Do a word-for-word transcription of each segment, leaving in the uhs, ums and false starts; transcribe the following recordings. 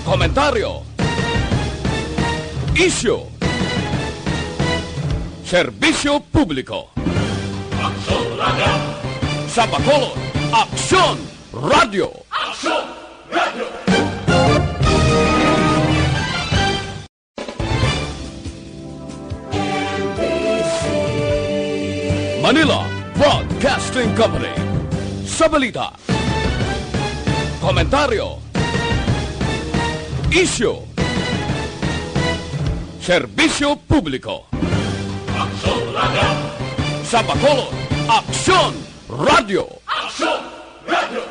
Komentaryo. Isyu. Serbisyo publiko. Aksyon Radio. Sa Bacolod, Aksyon Radio. Aksyon Radio. Manila Broadcasting Company. Sa balita, komentaryo, isyu, serbisyo publiko. Aksyon Radio. Sa Bacolod, Aksyon Radio. Aksyon Radio.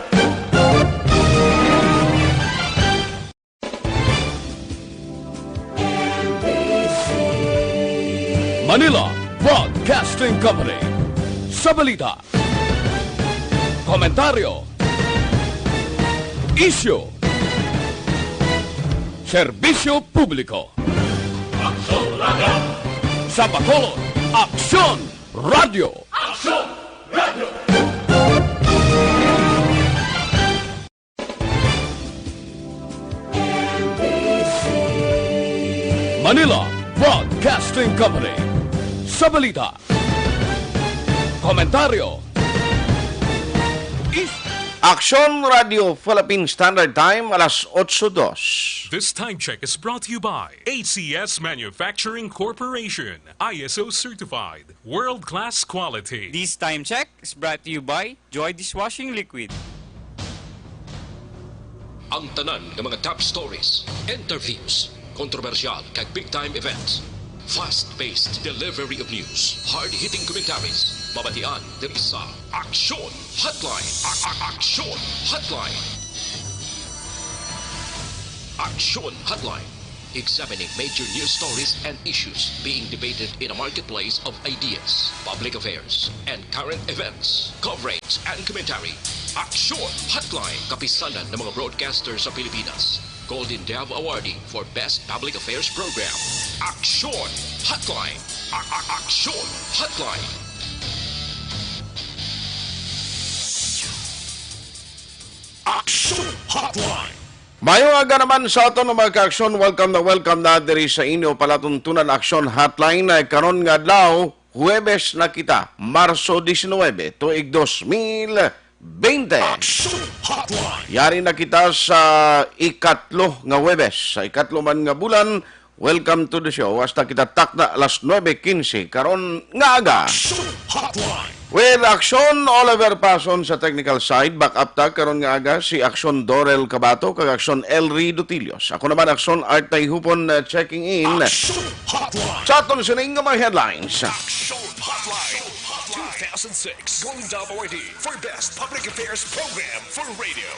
Manila Broadcasting Company. Sa balita, komentaryo, isyu, serbisyo publiko. Aksyon Radio. Sa Bacolod, Aksyon Radio. Aksyon Radio. Manila Broadcasting Company. Sa balita, komentaryo, is- Aksyon Radio Philippine Standard Time, alas otso dos. This time check is brought to you by A C S Manufacturing Corporation, I S O certified, world-class quality. This time check is brought to you by Joy Dishwashing Liquid. Ang tanan nga mga top stories, interviews, kontrobersyal kag big time events, fast-paced delivery of news, hard-hitting commentaries, mabatian diri sa Aksyon Hotline. A- a- Aksyon Hotline. Aksyon Hotline. Examining major news stories and issues being debated in a marketplace of ideas, public affairs, and current events. Coverage and commentary. Aksyon Hotline. Kapisanan ng mga broadcaster sa Pilipinas. Golden Dove Awardee for Best Public Affairs Program. Aksyon Hotline. A- a- Aksyon Hotline. Aksyon Hotline. Maayong aga naman sa aton, mga ka-aksyon. Welcome na welcome na diri sa inyo palatuntunan Aksyon Hotline. Ay, karon nga adlaw, Huwebes na kita, Marso diecinuebe, tuig dos mil bente. Aksyon Hotline. Yari na kita sa ikatlo nga Huwebes, sa ikatlo man nga bulan. Welcome to the show. Hasta kita takna alas nuebe quince karon nga aga. Aksyon Hotline. With Aksyon Oliver Pason sa technical side, back up ta karon nga aga si Aksyon Dorel Cabato kag Aksyon Elry Dutilios. Ako naman, Aksyon Art Tayhupon, uh, checking in. Aksyon Hotline. Sa aton sining nga mga headlines. Aksyon Hotline. Two thousand six Golden Dove Awardee for Best Public Affairs Program for Radio.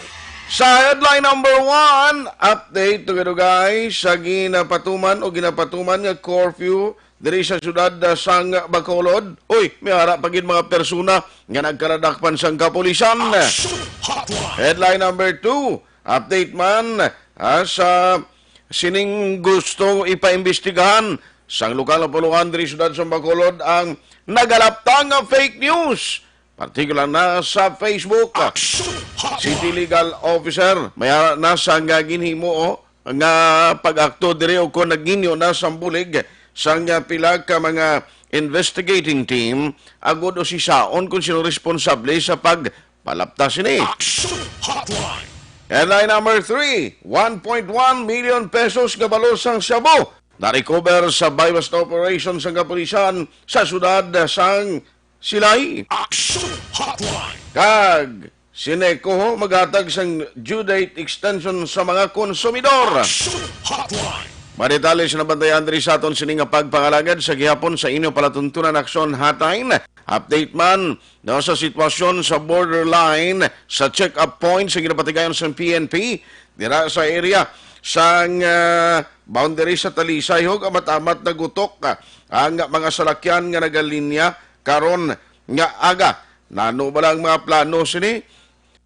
Sa headline number one, update, dugay-dugay sa ginapatuman o ginapatuman nga curfew diri sa siyudad, ah, sang Bacolod. Uy, may ara pa gid mga persona nga nagkaladakpan sang kapulisan. Action Hotline. Headline number two, update man, ah, sa sining gusto ipaimbestigahan sang lokal nga puluhan diri siyudad sang Bacolod ang nagalaptang nga fake news, partikular na sa Facebook. Action Hotline. City Legal Officer, may ara na sang ginhimo, oh, nga pag-akto diri o kon naghinyo na sang bulig sang pila ka mga investigating team agud usisaon kon sino responsable sa pagpalapta sini. Action Hotline. Headline number three, one point one million pesos nga balor sang shabu na-recover sa buy-bust operation sang kapulisan sa siyudad sang Silay. Action Hotline. Kag Sineco maghatag sang due date extension sa mga konsumidor. Action Hotline. Mga detalye sa nabantayan diri sa aton sini nga pagpangalagad sa gihapon sa inyo palatuntunan Aksyon Hotline. Update man, no, sa sitwasyon sa borderline sa check-up point sa ginapatigayon sa P N P dira sa area sang, ah, boundary sa Talisay, hug amat-amat nagutok, ah, ang mga salakyan nga nagalinya karon nga aga. Nano bala ang mga plano sini?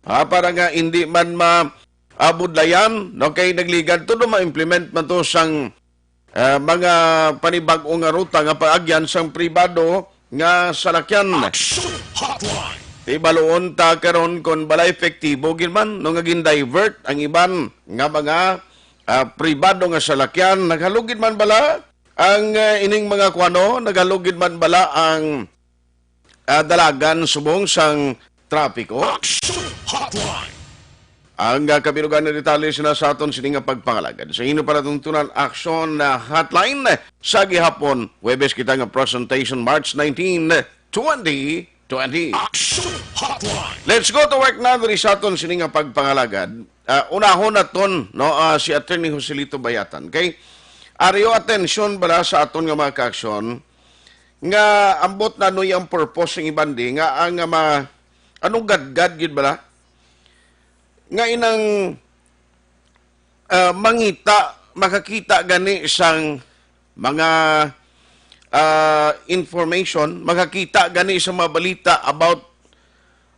Ah, para nga hindi man ma-, abudlayan, no? Kay nagligad to, no, ma-implement man to sang, ah, mga panibag-o nga ruta nga paagyan sang pribado nga salakyan. Action Hotline. Ibaluon ta karon kon bala epektibo gid man no nga gin-divert ang iban nga mga, ah, pribado nga salakyan. Naghalog gid man bala ang, ah, ining mga kuano, naghalog gid man bala ang, ah, dalagan subong sang trapiko? Action Hotline. Ang, ah, kabilugan nga detalye sina sa aton sini nga pagpangalagad sa inyo palatuntunan, Action, ah, Hotline sa gihapon. Huwebes kita nga presentation, March nineteen, twenty twenty. Action Hotline. Let's go to work na diri sa aton sini nga pagpangalagad. Ah, unahon naton, no, ah, si Attorney Joselito Bayatan. Kay ari yo atensyon bala sa aton nga mga kaaksyon nga ambot na ano ang purpose ng iban di nga ang, ah, ma-, anong gadgad gid bala nga inang, ah, mangita, makakita gani sang mga, ah, information, makakita gani sa mga balita about,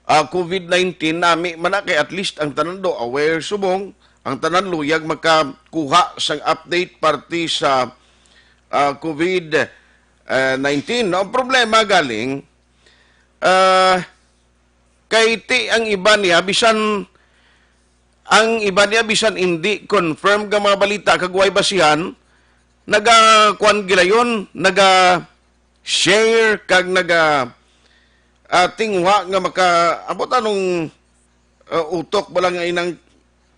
ah, COVID nineteen, nami man na kay at least ang tanan do aware subong, ang tanan luyag makakuha sang update parte sa, ah, COVID, ah, nineteen. No? Ang problema galing, ah, kay ti ang iba niya, bisan, ang iba niya, bisan hindi confirm nga mga balita kag way basihan, naga-, kuwan gilayon, naga-share kag naga, ah, tinguha nga maka, ambot anong, ah, utok ba lang nga inang,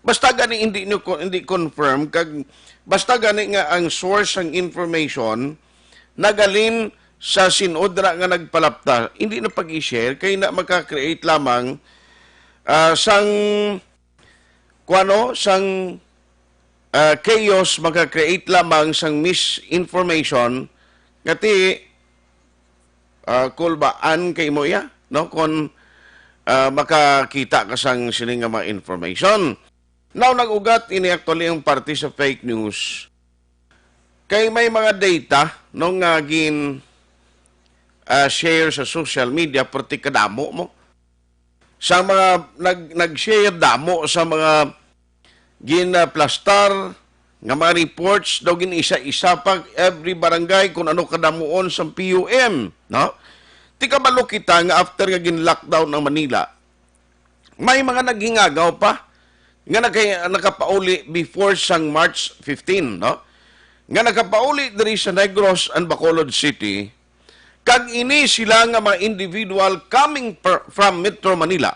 basta gani hindi nyo ko-, hindi confirm kag basta gani nga ang source sang information nagalin sa sinod ra nga nagpalapta, hindi na pag-i-share kay na maka-create lamang, ah, sang kuano, sang, ah, chaos, maka-create lamang sang misinformation nga ti, ah, kulbaan kay mo iya, no, kon, ah, makakita ka sang sini nga mga information. Now, nag-ugat ini actually ang parte sa fake news. Kay may mga data, no, nga gin, ah, share sa social media, perti kadamo mo. Sa mga nag-, nag-share damo sa mga ginaplastar nga mga reports daw gin-isa-isa pa every barangay kung ano kadamuon sa P U M, no? Ti kabalo kita nga after nga gin-lockdown ang Manila, may mga naghingagaw pa nga nagkay-, nakapauli before sang March fifteen, no? Nga nakapauli diri sa Negros and Bacolod City, kag ini sila nga mga individual coming per-, from Metro Manila,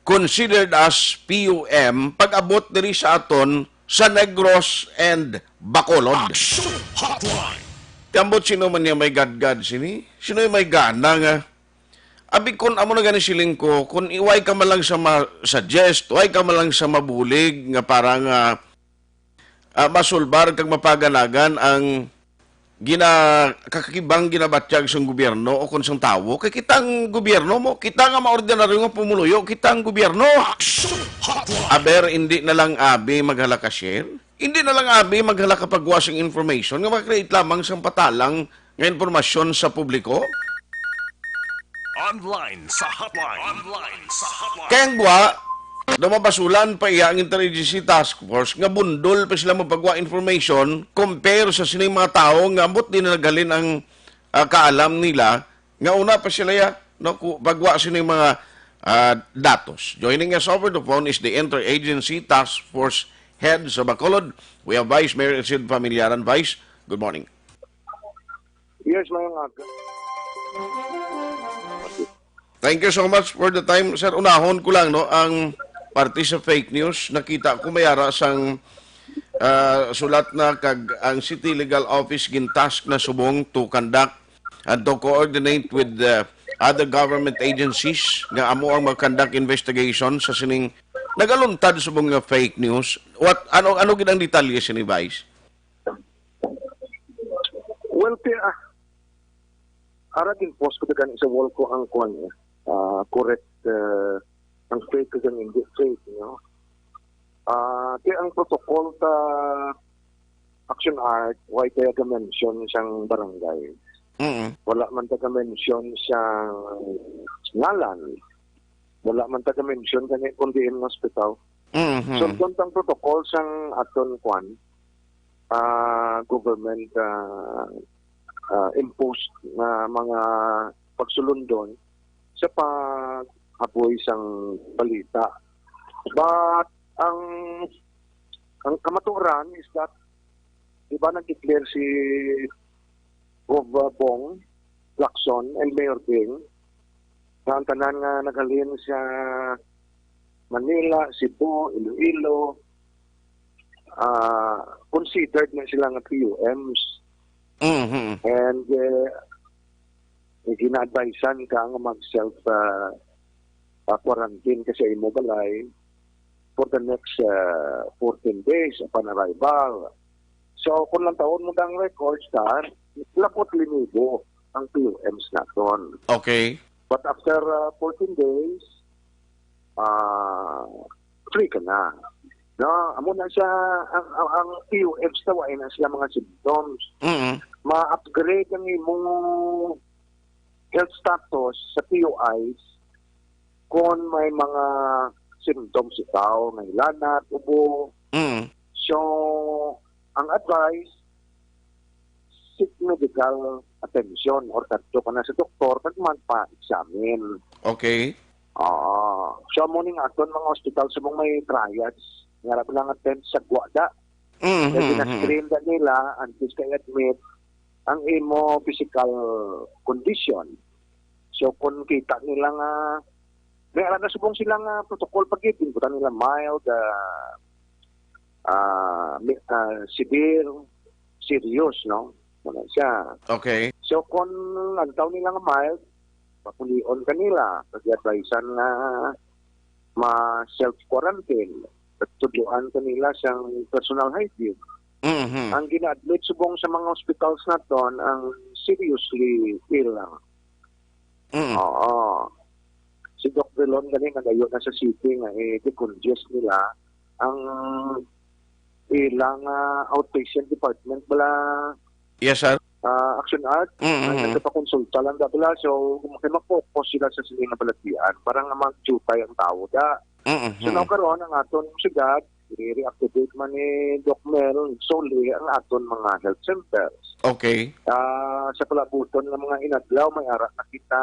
considered as P U M, pag-abot diri sa aton sa Negros and Bacolod. Action Hotline. Ti ambot sino man niya may gadgad sini? Sino yung may gana nga? Abi, kun amo na gani siling ko, kun iway ka man lang sa ma-suggest, way ka man lang sa mabulig nga para nga, ah, masulbar kag mapaganagan ang gina-, kakibang ginabatyag sang gobyerno o kon sang tawo, kay kita ang gobyerno mo, kita nga maordinaryo nga pumuluyo, kita ang gobyerno. Action Hotline. Aber, hindi na lang abi maghalaka share, hindi na lang abi maghalaka pagwa sang information nga maka-create lamang sang patalang nga impormasyon sa publiko. Online sa hotline. Online sa hotline. Kay ang gwa, daw mabasulan pa iya ang Interagency Task Force nga bundol pa sila mapagwa information compare sa sining mga tawo nga ambot din na naghalin ang, ah, kaalam nila nga una pa sila ya, no, ku-, pagwa sining mga, ah, datos. Joining us over the phone is the Interagency Task Force Head sa Bacolod. We have Vice Mayor Sid Familiaran. Vice, good morning. Yes, mayong aga. Thank you so much for the time, sir. Unahon ko lang, no, ang parte sa fake news. Nakita ko may ara sang, ah, sulat na kag ang City Legal Office gintask na subong to conduct and to coordinate with the other government agencies nga amo ang mag-conduct investigation sa sining nagaluntad subong nga fake news. What, ano, ano gid ang detalye sini, Vice? Well, ti-, ah, ara gin-post ko gani sa wall ko ang kuan, eh, ah, correct, eh, ang fake kag ang hindi fake, no? Ah, kay ang protocol sa Action Art, way kaya ga-mention sang barangay. Mm. Wala man ta ga-mention sang ngalan. Wala man ta ga-mention gani kung diin nga hospital. Mhm. So, kung ang protocol sang aton kuan, ah, government, ah, ah, imposed nga mga pagsulundon, sa paghaboy sang balita. But ang ang kamatuoran is that, di ba, nag-declare si Gov Bong Lacson and Mayor Bing nga ang tanan nga naghalin sa Manila, Cebu, Iloilo, ah, considered na sila nga P U Ms. Mhm. And, eh, gina-advisean ka nga mag-self, ah, ah, quarantine ka sa imo balay for the next, ah, fourteen days upon arrival. So, kung lang taon mo ang records, ta, lapot limibo ang P U Ms naton. Okay. But after, ah, fourteen days, ah, free ka na. No, amo na siya, ang, ang, ang P U Ms na wala na sila mga symptoms. Mm. Ma-upgrade ang imong health status sa P U Is kung may mga symptoms ikaw, may lanat, ubo. Mm. So, ang advice, seek medical attention or kadto ka na sa doktor kag magpa-examine. Okay. Oo. So, amo ning aton mga hospital subong may triage, nga ra lang attend sa gwada. Mhm, Kaya mhm. gina-screen na nila antes ka i-admit ang imo physical condition. So, kung kita nila nga may ara na subong sila nga protocol pag-ibig, buta nila mild, ah, ah, mi-, ah, severe, serious, no? Ano siya? Okay. So, kung ang tao nila nga mild, papulion ka nila, pag-advisean nga ma-self-quarantine, at tudloan ka nila sang personal hygiene. Mhm. Ang gina-admit subong sa mga hospitals naton ang seriously ill lang. Mm. Oo. Si Doc Relon gali nagayo na sa city nga i-decongest nila ang ilang, ah, outpatient department bala, Yes, sir. ah, Action Art. Mm, Ay, mm, mm. nagpakonsulta lang da bala. So, kay mag-focus sila sa sila nga balatian para nga mag-jutay ang tao da. Mm, So, mm. now karon ang aton syudad, i-reactivate man ni Doc Mel Soli ang aton mga health centers. Okay. Ah, sa kalabuton nga mga inadlaw, may ara na kita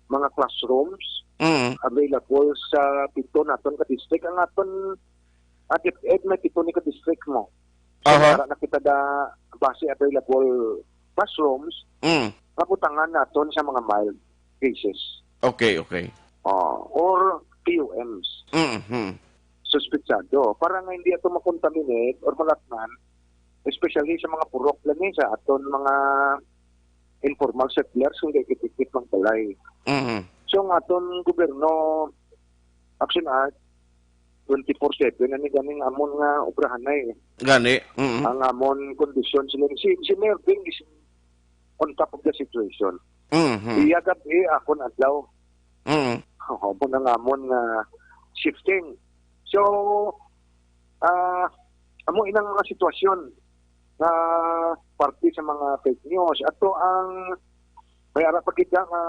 mga classrooms Mm. available sa pito naton ka district. Ang aton, ah, DepEd may pito ni ka district mo. So, Aha. may ara na kita da base available classrooms Mm. nga butangan naton sa mga mild cases. Okay, okay. Oh, or P U Ms. Mm-hmm. Suspitsado. Para nga hindi ato makontaminate or malatnan, especially sa mga purok lagi sa aton mga informal settlers kung dikit-dikit magbalay. Mhm. So, ang aton gobyerno, Action Art, twenty-four seven, ani ganing amon nga obrahanay. Gani. Mhm. Ang amon kondisyon sila. Si, si Mayor Bing is on top of the situation. Mhm. Iya gabi, akon adlaw. Mhm. Oo, mo nang amon nga shifting. So, ah, amo inang mga sitwasyon nga parte sa mga fake news. Ato ang may ara pa kita nga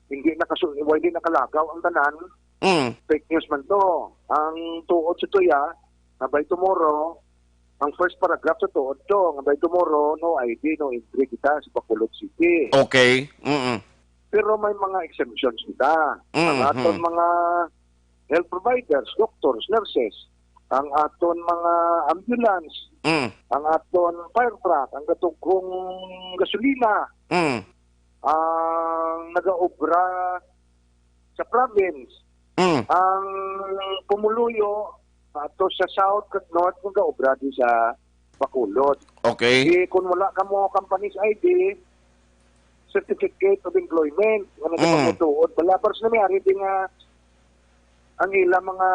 hindi nakasu-, hindi nakalagaw ang tanan. Mm. Fake news man to. Ang tuod sa tuya, nga by tomorrow, ang first paragraph sa tuod to, nga by tomorrow, no I D, no entry kita sa Bacolod City. Okay. Mm-mm. Pero may mga exemptions kita. Ang Mm-hmm. aton mga health providers, doctors, nurses, ang aton mga ambulance, Mm. ang aton fire truck, ang gatugong gasolina, Mm. ang nagaobra sa province, Mm. ang pumuluyo ato sa south kag north nagaobra di sa Bacolod. Okay. Di, kung wala ka mo company's I D, certificate of employment, nga Mm. nagpamutuod. Wala, pero sa nangyari di nga ang ila mga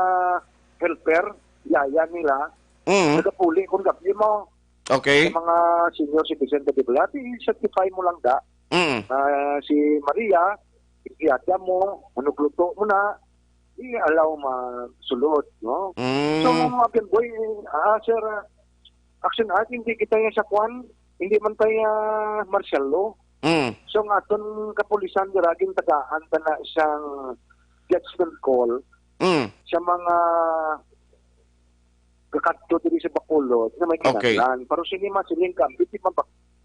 helper, yaya nila, Mm. nagapuli kung gabi mo. Okay. Sa mga senior citizen ka, di ba? Di, certify mo lang da. Mm. Ah, si Maria, yaya mo, manugluto mo na, i-allow masulod, no? Mm. So, mga boy, ah, sir, ah, Action Art, hindi kita yan sa kwan, hindi man tayo martial law. Mm. So, ang aton kapulisan, dira, gintagaan ta na isang judgment call Mm. sa mga kakadto diri sa Bacolod na may Okay. kinahanglan. Pero sini masiling ka, hindi man ba,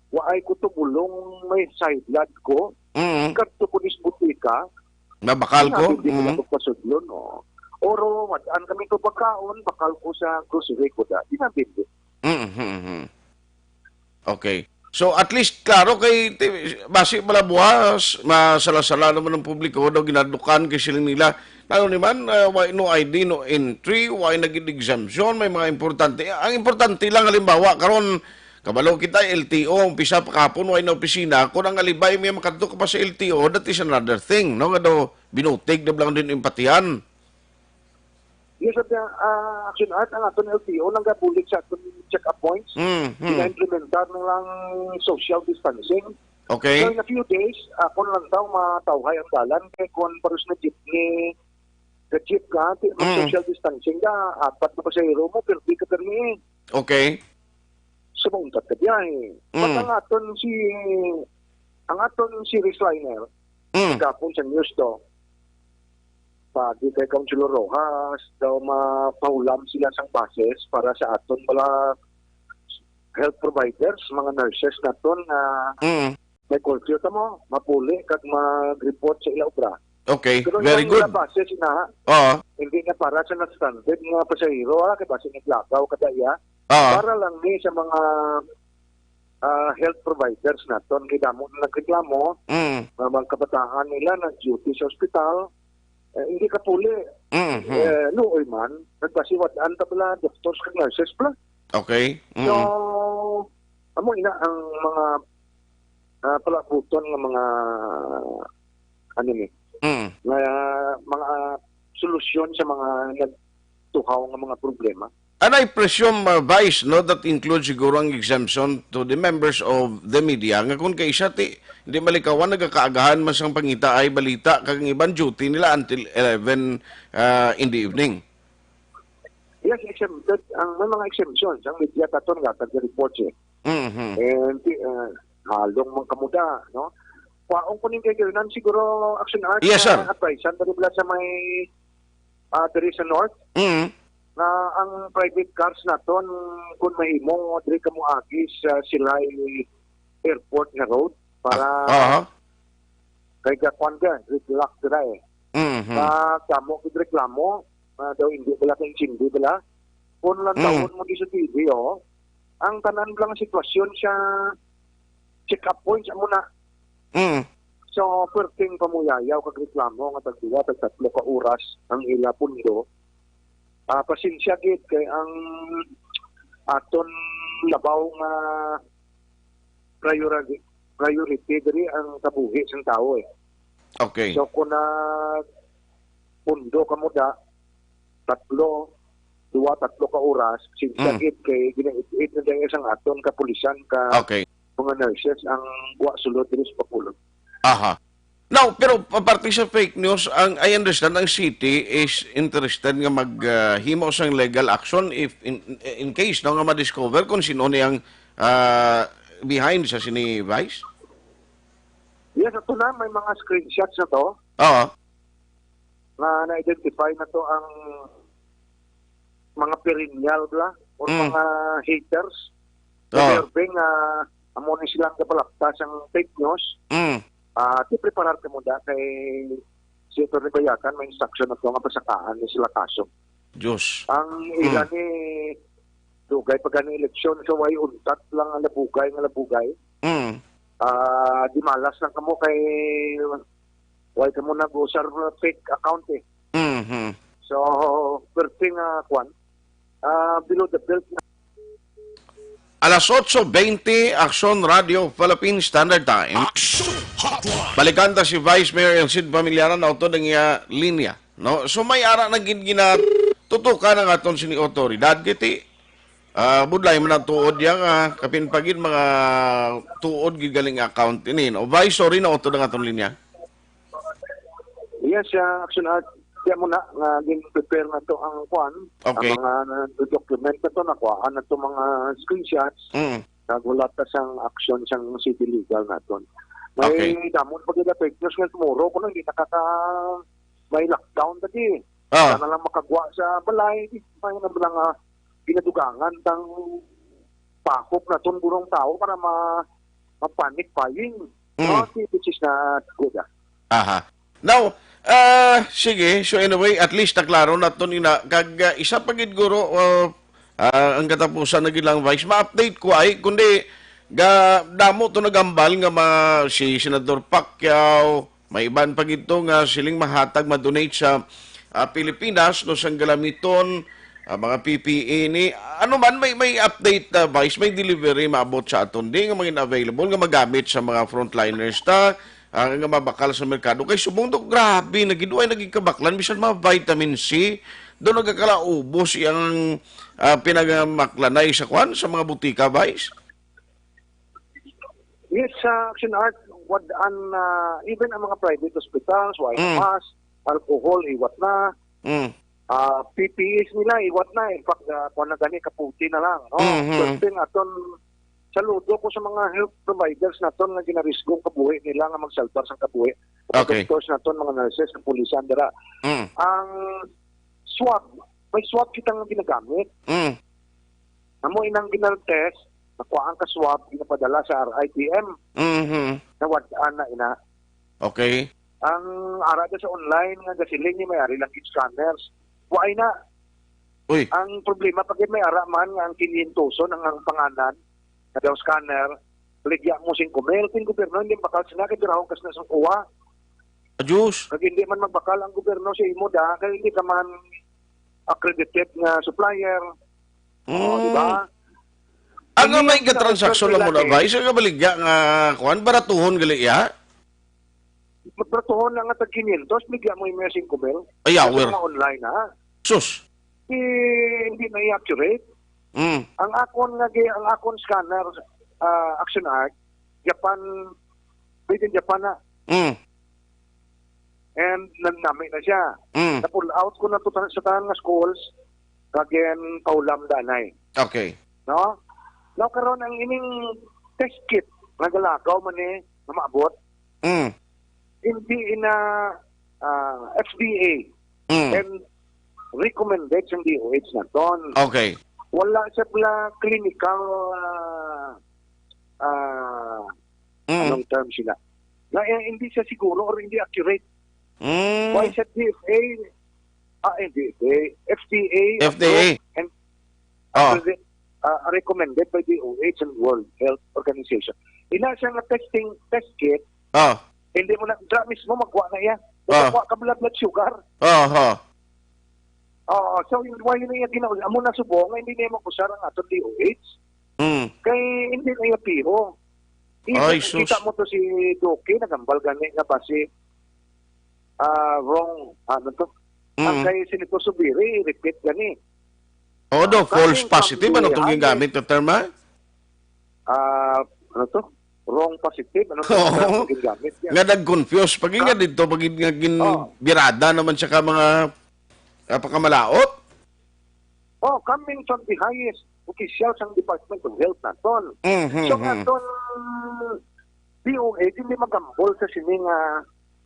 waay ko tumulong, may side blood ko. Mm. Kadto ko ni sa butika, Nabakal ko? Di na bindi ko Mm. nagpasudlon, no? Oro, wad-an kami to pagkaon, bakal ko sa grocery ko da. Di na bindi. Mm, mm, mm. Okay. So, at least, klaro kay, ti-, basi pala buwas, masala-sala naman ang publiko, daw ginadukan kay siling nila. Ano ni man, ah, why no I D, no entry, why naging exemption, may mga importante. Ang importante lang, halimbawa, karon, kabalo kita, L T O, umpisa pa kahapon, why na opisina. Kung ang alibay, may makadto ka pa sa L T O, that is another thing, no? Nga daw, binutig na lang din yung patihan. Yes, sir, ah, Action Art, ang aton L T O, nagabulig sa aton check-up points. Mm, mm. Gina-implementar na lang social distancing. Okay. So, in a few days, ako na lang daw matawhay ang dalan. Kaya kung paros na jeepney, ka jeep ka, di, Mm. mag-social distancing ka, apat na pasahero mo, pero di ka permi. Okay. Sumuntat ka biyahe. Mm. Pag ang aton si, ang aton si Risliner, Mm. gapon sa news to, pagi kay Councilor Rojas, daw mapahulam sila sang buses para sa aton mga health providers, mga nurses naton nga Mm. may curfew ta mo, mapuli kag mag-report sa ila obra. Okay, Pero very yung good. Mga buses na, Oo. hindi na para sa na-stranded nga pasahero, ah, kay basi naglagaw kada iya. Oo. Para lang ni sa mga, ah, health providers naton, kay damo na nagreklamo, Mm. nga mga kabataan nila nag-duty sa ospital, eh, hindi ka puli. Mm-hmm. Eh, luoy man, nagpasiwad-an ta bala, doctors kag nurses bala. Okay. So, Mm. amo ina ang mga, ah, palabuton nga mga, ano ni, Mm. nga mga solusyon sa mga nagtuhaw nga mga problema. And I presume, uh, Vice, no, that includes siguro ang exemption to the members of the media, nga kung kaisa ti, hindi malikawan, nagakaagahan man sang pangita ay balita, kag ang iban duty nila until eleven, uh, in the evening. Yes, exempted. Ang, may mga exemptions. Ang media kato nagkatag report eh. Mhm. And, uh, halong mga kamuda, no? Kwaon ko ning kay Gernan, siguro Action Art Yes, sir. na advice-an, dali bala sa may, ah, diri sa North, Mhm. nga ang private cars naton, kung mahimo, diri ka moagi sa Silay Airport nga road para Ah, aha. kay ga-, kwan ka, gridlock dira eh. Mhm. Pag damo gid reklamo, ah, daw hindi bala ka-intindi bala. Kung lang Mm. tawon mo di sa T V, oh, ang tanan lang sitwasyon sa check-up points, amo na. Mm. So, perting pamuyayaw kag reklamo nga tagduwa, tagtatlo ka oras ang ila pundo. Ah, pasensya gid kay ang aton labaw nga priority, priority diri ang kabuhi sang tawo eh. Okay. So, kung na pundo ka mo da, tatlo, duwa, tatlo ka oras, since Mm. sakit kay ginaid-id na dahil sang aton kapulisan ka Okay. mga nurses ang wa sulod diri sa Bacolod. Aha. Now, pero aparte sa fake news, ang, I understand, ang city is interested nga mag, ah, himo sang legal action if in, in case, no, nga ma-discover kung sino ni ang, ah, behind sa sini, Vice? Yes, ato na, may mga screenshots na to. Oo. Nga na-identify na to ang mga perennial bla or Mm. mga haters. Oo. Deserving nga amo ni silang kapalapta sang fake news. Mm. Ah, ti preparar ka mo da kay si Attorney Bayakan may instruction na to nga pasakaan ni sila kaso. Diyos. Ang Mm. ila ni dugay pa gani eleksyon, so way untat lang ang labugay nga labugay. Mm. Ah, di malas lang kamo kay way kamo nag-usar fake account eh. Mhm. So, perting, ah, kwan, ah, below the belt na. Alas otso bente, Aksyon Radio Philippine Standard Time. Action Hotline. Balikan ta si Vice Mayor El Cid Familiaran na utod ang iya linya, no? So, may ara na gid ginatutukan ang aton sini otoridad, kiti, ah, budlay man ang tuod niya nga, kapin pa gid mga tuod gid galing account ini, no? Vice, sorry, na utod ang aton linya. Yes, ah, Action Art. Diya mo na nga gin-prepare na to ang kwan, Okay. ang mga document na to, nakuhaan na to mga screenshots. Mm. Naghulat na sang action sang city legal naton. May Okay. damon pa gid fake news nga tomorrow kuno hindi nakaka-, may lockdown lagi. Ah. Sana lang makagwa sa balay, di may na lang, ah, ginadugangan tang pakop naton burong tao para ma-, ma-panic buying. Mm. No, si, which is not good, ah. Aha. Now, ah, sige, so anyway, at least naklaro naton ina. Kag, ah, isa pa gid, guro, ah, ah, ang katapusan na gid lang, Vice, ma-update ko ay, kundi ga, damo to nagambal nga ma, si Senador Pacquiao, may iban pa gid to nga siling mahatag, ma-donate sa, ah, Pilipinas, no, sang galamiton, ah, mga P P E ni. Ano man, may, may update, ah, Vice, may delivery maabot sa aton di nga mga available nga magamit sa mga frontliners ta, ah, nga mabakal sa merkado. Kay subong do, grabe na gid, way naging kabaklan, bisan mga vitamin C, do nagakalaubos iyang, ah, pinamaklanay sa kwan, sa mga butika, Vice? Yes, sa Action Art, what an, ah, even ang mga private hospitals, wala Mm. mask, alcohol, iwat na. Mm. Ah, P P Es nila, iwat na. In fact, ah, kung na gani, kaputi na lang, no? Mhm. Swerte nga aton, saludo ko sa mga health providers naton nga ginarisgo ang kabuhi nila nga magsalbar sang kabuhi. Mga Okay. doctors naton, mga nurses, ang pulisan dira. Mm. Ang swab, may swab kita nga ginagamit. Mm. Amo inang ginal-test, nakuhaan ka swab, ginapadala sa R I T M. Mhm. Nawad-an na ina. Okay. Ang ara da sa online nga gasiling ni may ari lang gid scanners. Waay na. Uy. Ang problema pa gid may ara man nga ang kinyentoson ang, ang panganan nga daw scanner, baligya mo singko mil, kung gobyerno hindi bakal sina kay birahon kas na sang kuha. Adios. Kag hindi man magbakal ang gobyerno sa imo da, kay hindi ka man accredited nga supplier. Oh, Mm. di ba? Ang Hindi may ang transaction lang mo na ginakontrol ba? Isa ka baligya nga, kuwan, baratuhon gali iya? Magbaratuhon lang nga tag kinyentos, bigyan mo yung mga singko mil. Ay, Sa awer. mga online, ha? Sus. Eh, hindi na i-accurate. Mm. Ang akon nga gi-, ang akon scanner, ah, Action Art, Japan, made in Japan na. Mm. And nan-, nami na siya. Mm. Na-pull out ko na to sa tanan nga schools, kag yan, paulam danay. Okay. No? Now, karon ang ining test kit, nagalagaw man eh, na maabot, Mm. hindi ina, ah, F D A Mm. and recommended sang D O H naton. Okay. Wala siya pala clinical, ah, ah, Mm. anong term sila? Na, eh, hindi siya siguro or hindi accurate. Mm. Why sa D F A, ah, hindi, eh, F D A F D A. approved and Oh. accredi-, ah, recommended by D O H and World Health Organization. Ina siya nga testing, test kit, Oh. hindi mo na, dra mismo magkuha na iya. Oh. Magkuha ka blood, blood sugar. Oh, oh. Oo, so, yun, why yun yung ginawa? Amo na subong, hindi niya mag-usar ang aton D O H. Mm. Kay hindi na iya piho. Ay, Kita, sus. kita mo to si Duque, nagambal gani nga basi, ah, wrong, ano to? Ang Mm. kay Senator Subiri, repeat gani. Oh, do, Ah, false coming from positive, ano the tong highest gingamit na term, ha? Ah, ano to? Wrong positive, ano to? Oo. Ang gingamit niya. Nga nag-confuse. Pag nga Ah. dito, pag nga gin-, Oh. birada naman siya ka mga, ah, pagkamalaot. Oh, coming from the highest official sang Department of Health naton. Mhm, So, mhm. aton D O H, hindi magambol sa sini nga,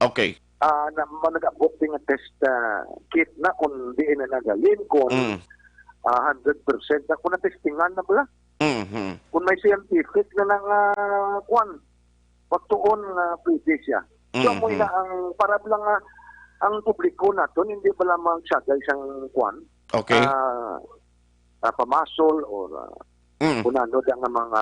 Okay. ah, na, ma-, nag-abot din nga test, ah, kit na kung diin na nagalin, kung, Mm. ah, hundred percent na kung na-testingan na bala. Mhm. Kung may scientific na nang, ah, kwan, pagtuon nga pwede siya. So, Mhm. amo na ang, para lang nga ang publiko naton, hindi ba lamang siya guys ang kwan? Okay. Ah, ah, pamasol or, ah, Mm. kung ano da nga mga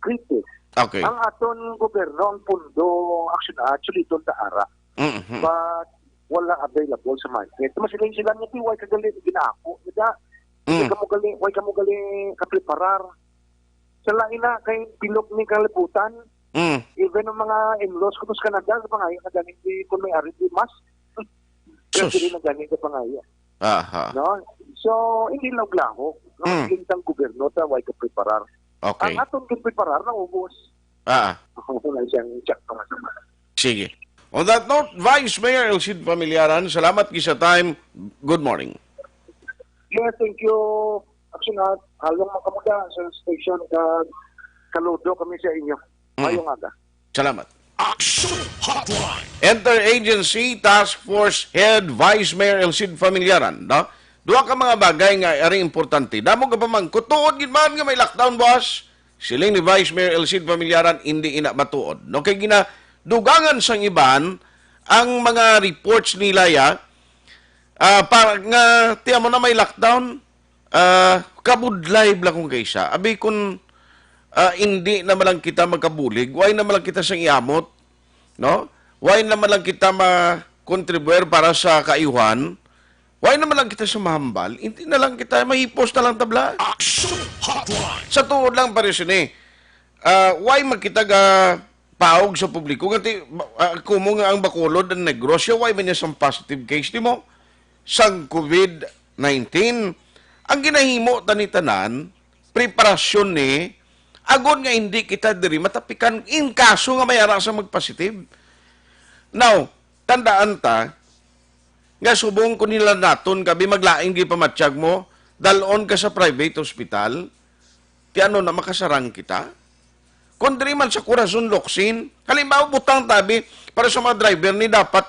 critics. Okay. Ang aton gobyerno, ang pondo, actually, actually, doon ta ara. Mhm. But wala available sa market. Mas sila, sila nga, "Why ka gali ginako?" Diba? Mm. "Why ka mo gali, why ka mo gali kapreparar?" Sa lain na, kay bilog ni kalibutan. Mm. Even ang mga in-laws ko sa Canada, sa pangayo na gani, di, kung may ari, di mas. Sus. Kasi na gani sa pangayo. Aha. No? So, hindi lang lahok. No? Mm. Hindi ang gobyerno, ta, why ka preparar? Okay. Ang atong preparar, naubos. Ah. Ako po na siyang check pa nga sa mga. Sige. On that note, Vice Mayor Elcid Familiaran, salamat gid sa time. Good morning. Yes, thank you. Actually, nga, halong makamuda sa station, ka, kaludo kami sa inyo. Mm. Mayong aga. Salamat. Action Hotline. Interagency Task Force Head Vice Mayor Elcid Familiaran, no? Duha ka mga bagay nga ari importante. Damo nga pamangkot, tuod gid man nga may lockdown, boss? Siling ni Vice Mayor Elcid Familiaran, hindi ina matuod. No, kay gina, Dugangan sang iban ang mga reports nila ya, ah, para nga, tiyan mo na may lockdown, ah, kabudlay bala kung kaysa. Abi kun, ah, indi naman lang kita magkabulig, why naman lang kita sang iamot, no? Why naman lang kita ma-contribute para sa kaayuhan? Why naman lang kita sumahambal? Hindi na lang kita, mahipos na lang tabla. Action Hotline. Sa tuod lang, pare, sini, ah, why magkita ga paog sa publiko? Nga ti, ah, kumo nga ang Bacolod, ang Negros, siya, why man niya sang positive case, di mo? Sang covid nineteen. Ang ginahimo tani tanan, preparasyon ni, agon nga hindi kita diri matapikan in kaso nga may ara sa magpositive. Now, tandaan ta, nga subong kung nila naton gabi maglain gyud pamatyag mo, dalon ka sa private hospital, ti ano na makasarang kita? Kung diri man sa Corazon Locsin, halimbawa, butang tabi para sa mga driver ni dapat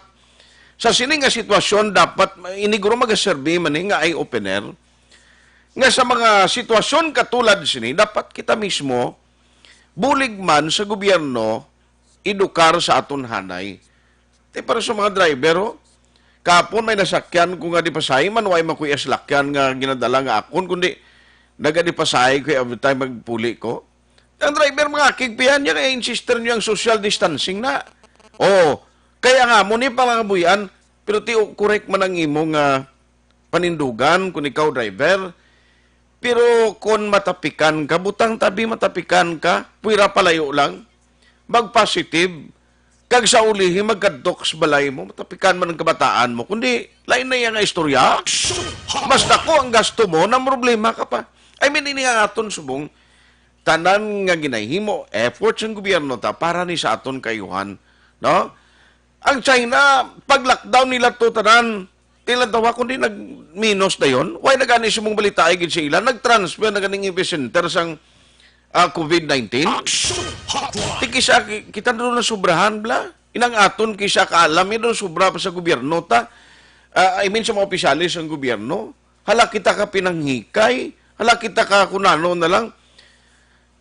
sa sini nga sitwasyon, dapat iniguro magaserbi man ni nga eye opener nga sa mga sitwasyon katulad sini, dapat kita mismo bulig man sa gobyerno edukar sa aton hanay. Ti para sa mga driver, oh. Kapon may nasakyan ko nga di pasahi man, way makuya salakyan nga ginadala nga akon, kundi naga di pasahi ko every time magpuli ko. Ang driver, mga kigpihan niya, kaya insister niya ang social distancing na. Oh, kaya nga mo ni pangabuyan, pero ti correct man ang imo nga panindugan kung ikaw driver. Pero kung matapikan ka, butang tabi matapikan ka, puwira palayo lang, mag-positive, kag sa ulihi magkadto ka sa balay mo, matapikan man ang kabataan mo. Kundi, lain na iya nga istorya. Mas dako ang gasto mo, nang problema ka pa. I mean, ini nga aton subong, tanan nga ginahimo, effort sang gobyerno ta para ni sa aton kayuhan, no? Ang China, pag-lockdown nila to tanan, tila tawa kundi nag-minus dayon. Why na gani sa mong balita ay gid sa ila? Nag-transfer na ganing epicenter sang, ah, covid nineteen. Action Hotline. Ti kisa ki-, kita na doon na sobrahan, bla. Inang aton kisa kaalam, yun doon sobra pa sa gobyerno ta. Ah, I mean, sa mga opisyalis sang gobyerno. Hala kita ka pinanghikay. Hala kita ka kunano na lang.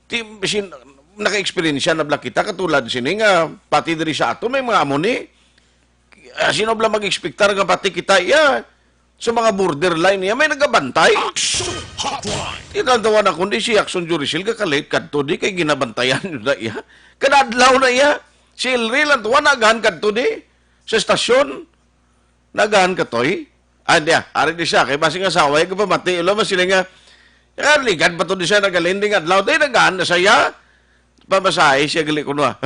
Ti, sin-, naka-eksperyensya na bala kita, katulad sini nga, pati diri sa ato, may mga amo ni. Ah, sino bala mag-ekspektar nga pati kita, iya, sa mga borderline niya, may nagabantay? Action Hotline. Tinatawa na kundi si Action Juricil, kakalate kadto di, kay ginabantayan nyo na iya. Kadadlaw na iya. Si Elry lang tuwa, nagahan kadto di, sa estasyon. Nagahan ka, Toy? Ah, di, ah. Ari di siya. Kay basing asawa, yung pamati, ulo, mas sila nga, ah, ligad pa to di siya, nagalending adlaw. Di, nagahan na siya. Pamasahe siya, gali ko, no, ah.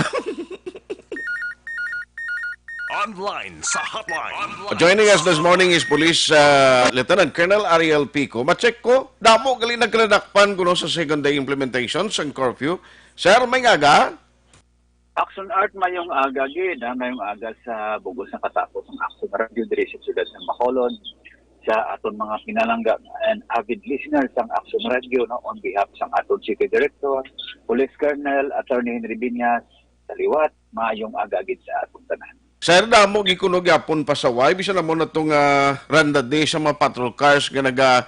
Online sa hotline. Joining us this morning is Police, uh, Lieutenant Colonel Ariel Pico. Ma-check ko, damo gali nagkaladakpan kuno sa second day implementation sang curfew. Sir, may ngaga? Action Art, mayong aga gid, ha? Mayong aga sa bugos nga katapos ang Action Radio diri sa siyudad ng Bacolod, sa aton mga pinalangga and avid listeners sang Action Radio, no, on behalf sang aton City Director, Police Colonel Attorney Henry Binyas, sa liwat, mayong aga gid sa aton tanan. Sir, damo gikuno gyapon pasaway, bisan amo na tong, ah, randa day sa mga patrol cars nga naga,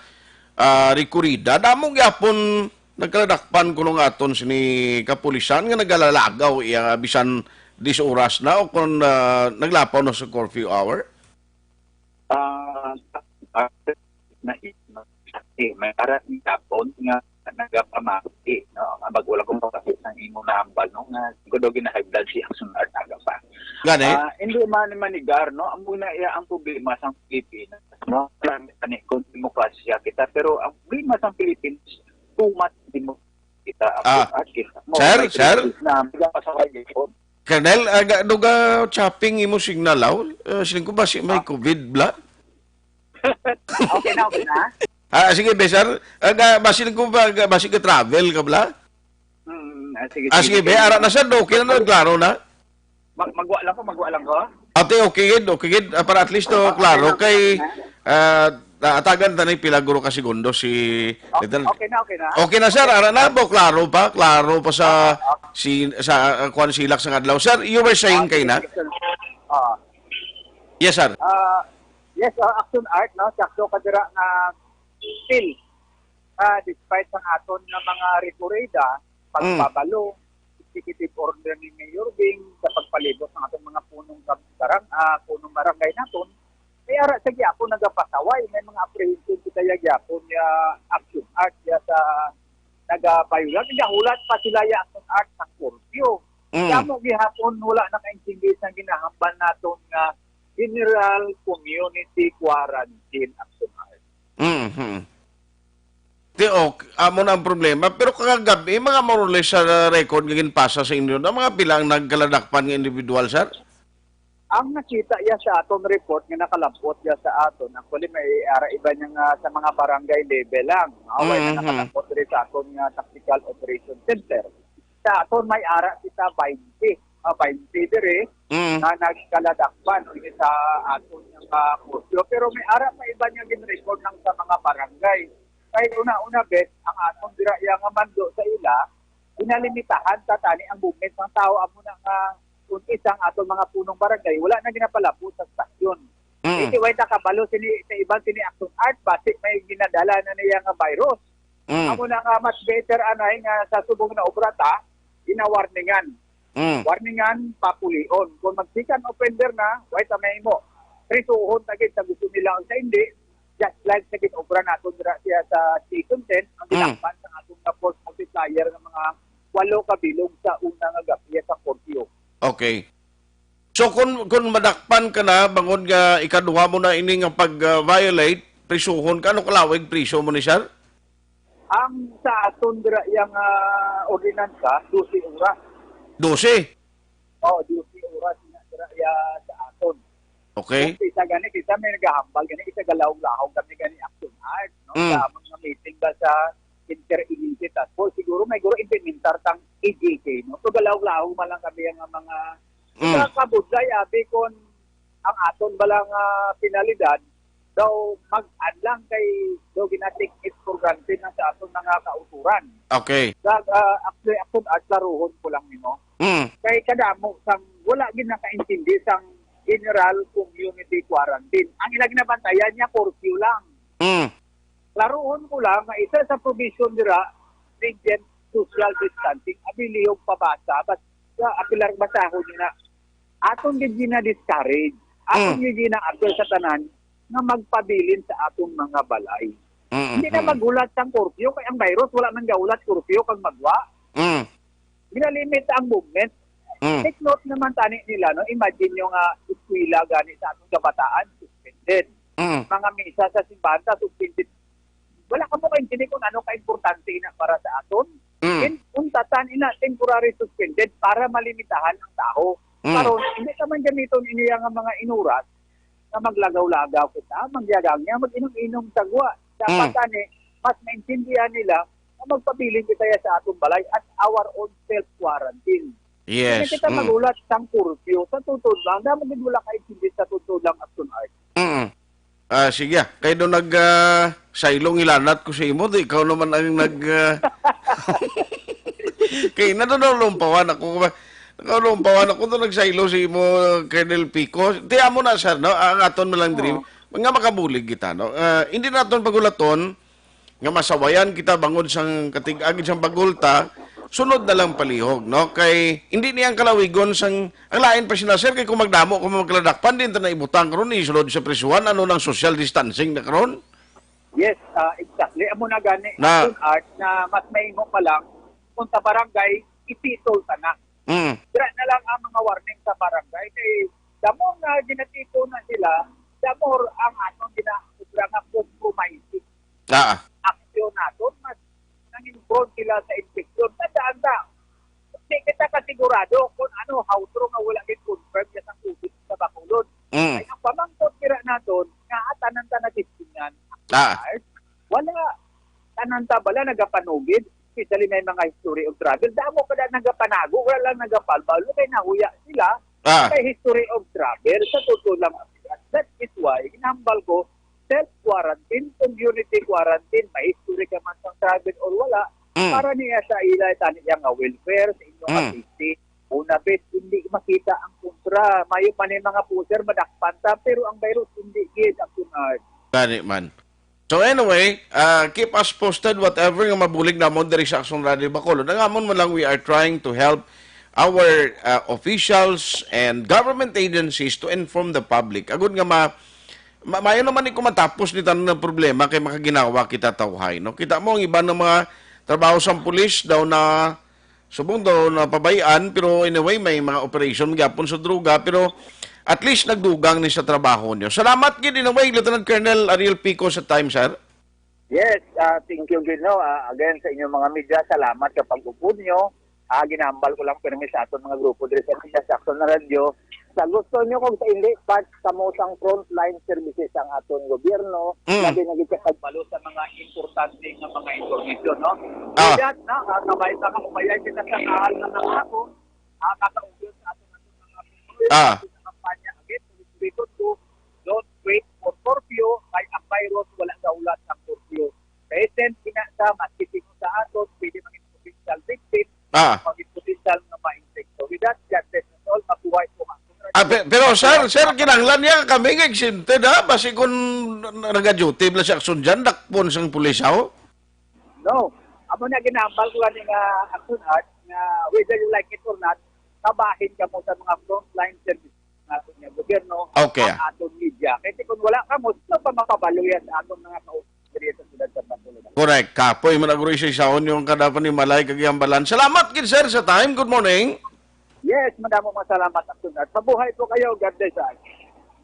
ah, rekurida. Damo gyapon nagkaladakpan kuno nga aton sini kapulisan nga nagalalagaw iya bisan dis oras na o kon, ah, naglapaw na sa curfew hour? Ah, na, eh, may ara ni Japon nga nagapamati, no? Ang bago lang kung papakit ng imo nambal, no? Nga siguro daw gina-high blood si Action Art aga pa. Gani? Ah, hindi man manigar, no? Ang muna iya ang problema sa Pilipinas, no? Marami pa ni kung demokrasya kita, pero ang problema sa Pilipinas, too much demokrasya kita. Ang Ah. Art kita. Mo, Sir, may sir? Pilipinas na, hindi pa sa Colonel, aga, duga chopping imo signal, aw? Eh, siling ko ba si may Ah. covid bla? Okay na, okay na? Ah, sige, be, sir. Aga, basi ko ba, aga, basi ka travel ka bla? Hmm, ah, sige, Ah, sige, sige, be, sige. Ara na, sir. Okay na, no? Klaro na? Mag-, magwa lang ko, magwa lang ko. Ate, okay gid, okay gid. Ah, para at least, to, Ah, okay klaro na, okay kay, na. Ah, atagan ta na pila guro ka segundo si Oh, Lieutenant. Okay na, okay na. Okay na, sir. Ara na, bo, klaro pa, klaro pa sa Ah, ah. si, sa, ah, kuwan, silak sa adlaw. Sir, you were saying Ah, kay na? sige, sir. Ah. Yes, sir. Ah, yes, ah, Action Art, no? Sakto ka dira nga still, ah, despite sa aton nga mga rekurida, Mm. pagpabalo, executive order ni Mayor Bing sa pagpalibot sa atong mga punong sa barang-, ah, punong barangay naton, may ara sa gyapon nagapasaway, may mga apprehension kita ya gyapon ya action art ya sa nagabayulan. Nagahulat pa sila ya action art sa curfew. Mm. Kamo gihapon wala nakaintindi sa ginahambal naton nga General Community Quarantine Action Art. Mm-hmm. Di, ok, amo na ang problema. Pero kagab-i, mga more or less sa record nga ginpasa sa inyo, na mga pila ang nagkaladakpan nga individual, sir? Ang nakita ya sa aton report nga nakalabot ya sa aton, actually, may ara iba niya nga sa mga barangay level lang. Away na Mhm. nakalabot diri sa aton nga Tactical Operation Center. Sa aton, may ara kita twenty, ah, twenty diri Mm. nga nagkaladakpan ini sa aton nga kurso. Pero may ara pa iba niya gin-record lang sa mga barangay. Kay una-una, bes, ang aton dira ya nga mando sa ila, ginalimitahan ta tani ang movement sang tawo. Amo na nga kung isang aton mga punong barangay, wala na ginapalabo sa stasyon. Mm. Kay way ta kabalo sini sa iban sini action art, basi may ginadala na niya nga virus. Mm. Amo na nga mas better anay nga sa subong na obra ta, ginawarningan. Mm. Warningan, papulion. Kung mag-second offender na, way ta mahimo. Prisuhon ta gid sa gusto nila o sa hindi, just like sa gin-obra naton dira siya sa Station ten, ang Mm. ginakpan sa atong nga force multiplier nga mga walo ka bilog sa una nga gabi sa curfew. Okay. So, kung, kung madakpan ka na, bangod nga ikaduha mo na ini nga pag, ah, violate, prisuhon ka, ano kalawig priso mo ni, sir? Ang sa aton dira yang, ah, ordinansa, dose oras. Dose? Oo, dose oras na dira ya sa aton. Okay. Kung isa gani, kita may nagahambal gani, isa galawag-lahog kami gani action art, no? Mm. Sa mga meeting ba sa inter-agency task force, siguro may guro implementar tang A G K, no? So, galawag-lahog man lang kami ang mga Mm. sa kabudlay, abi, kon ang aton bala nga penalidad daw mag-an lang kay daw gina-take it for granted na sa aton mga kauturan. Okay. Sa, ah, actually, action art, klaruhon ko lang nimo. Mm. Kay kadamo sang wala gid nakaintindi sang General Community Quarantine. Ang ila ginabantayan niya, curfew lang. Mm. Klaruhon ko lang nga isa sa provision dira, stringent social distancing, abi lihog pabasa, basta apilar basahon niyo na. Aton gid gina-discourage, aton Mm. gid gina-appeal sa tanan nga magpabilin sa aton mga balay. Mm, Hindi na mm. maghulat sang curfew, kay ang virus wala man gahulat curfew kag magwa. Mm. Ginalimit ang movement. Mm. Take note naman tani nila, no? Imagine nyo nga eskwela gani sa atong kabataan, suspended. Mm. Mga misa sa simbahan ta, suspended. Wala ka mo kaintindi kung ano ka-importante ina para sa aton. Mm. In, unta tan ina temporary suspended para malimitahan ang tao. Mm. Karon, hindi ka man gamiton iniya nga mga inuras na maglagaw-lagaw kita, magyagangya, mag-inom-inom sa gwa. Dapat Mm. ani, mas maintindihan nila na magpabilin kita ya sa atong balay at our own self-quarantine. Yes. Hindi kita Mm. magulat sang curfew. Sa totoo lang, damo gid wala kaintindi sa totoo lang action art. Mm. Ah, sige, ah. Kay do nag, ah, saylong ilanat ko sa imo, di ikaw naman ang nag, ah, kay nadulong-lumpawan ako ba? Nadulong-lumpawan ako do nagsaylo sa imo, Colonel Pico. Ti amo na, sir, no? Ang aton man lang diri, Oo. nga makabulig kita, no? Ah, hindi naton pagulaton nga masawayan kita bangod sang katig-agid sang bagulta, sunod na lang palihog, no? Kay hindi niya ang kalawigon sang, ang lain pa sila, sir, kay kung magdamo, kung magladakpan, din ta na ibutang karon, isulod sa prisuhan, ano nang social distancing na karon? Yes, ah, exactly. Amo na gani, Na- action art na mas mahimo pa lang kung sa barangay, ititol ta na. Mm. Dira na lang ang mga warning sa barangay. Kay the more nga ginatito na sila, the more ang atong ginaobra nga compromising Ah. aksyon naton, mas nangin-prone sila sa infection. Tandaan ta, di kita kasigurado kung ano, how true nga wala gid confirm ya sa COVID sa Bacolod. Mm. Ay, ang pamangkot kira naton, nga tanan ta natistingan. Ah. Wala. Tanan ta bala nagapanugid, especially may mga history of travel. Damo pa na nagapanago, wala lang nagapalbal. Kay nahuya sila, Ah. may history of travel. Sa totoo lang, that is why, ginambal ko, self-quarantine, community quarantine, may history ka man sa travel or wala, Mm. para niya sa ila, tani niya nga welfare, sa inyo nga Mm. safety. Una, bet, hindi makita ang kontra. Mayo pa ni mga pusher, madakpan ta, pero ang virus hindi gid ang sunod. Gani man. So anyway, uh, keep us posted whatever nga mabulig namon diri sa Aksyon Radio Bacolod. Ang amon man lang, we are trying to help our uh, officials and government agencies to inform the public. Agud nga ma, ma maayo naman ni kung matapos ni tanan nga problema kay makaginawa kita tawhay, no? Kita mo ang iban nga mga trabaho sang pulis daw na subong daw napabayaan, pero anyway, may mga operation gyapon sa droga, pero at least nagdugang ni sa trabaho niyo. Salamat gid in a way, Lieutenant Colonel Ariel Pico, sa time, sir. Yes, ah, thank you gid, no. Ah, again, sa inyong mga media, salamat sa pag-upod nyo. Ah, ginambal ko lang pirmi sa aton mga grupo diri sa media, sa Aksyon na Radyo. Sa gusto nyo kung sa hindi, part kamo sang frontline services ang aton gobyerno, Mm. labi na gid sa pagbalo sa mga importante nga mga impormasyon, no? Ah. With that, na, ah, kabay pa nga umayan kita sa kahal nga nangako, ah, kakaugyon sa aton, aton mga Ah. sa kampanya against the COVID, don't wait for curfew, kay ang virus wala gahulat sa curfew. Present ina sa maski sino sa aton pwede maging potential victim, Ah. maging potential nga ma-infect. So with that, God bless us all. Mabuhay po, Ma'am. Ah, pe-, pero sir, sir, kinahanglan niya kami nga exempted, ha? Basi kung nag-duty bala si Aksyon dyan, dakpon sang pulis, ho? No. Amo na ginambal ko gani nga Aksyon Ad, nga whether you like it or not, kabahin kamo sa mga frontline services nga aton nga gobyerno, Okay, ang ah. aton media. Kasi kung wala kamo, sino pa mapabaloy sa aton mga kauban diri sa siyudad sa Bacolod? Correct. Kapoy man, Agro, isa-isaon yung kada panimalay kag iyang balan. Salamat gid, sir, sa time. Good morning. Yes, madamo mga salamat, Aksyon Ad. Mabuhay po kayo. God bless us.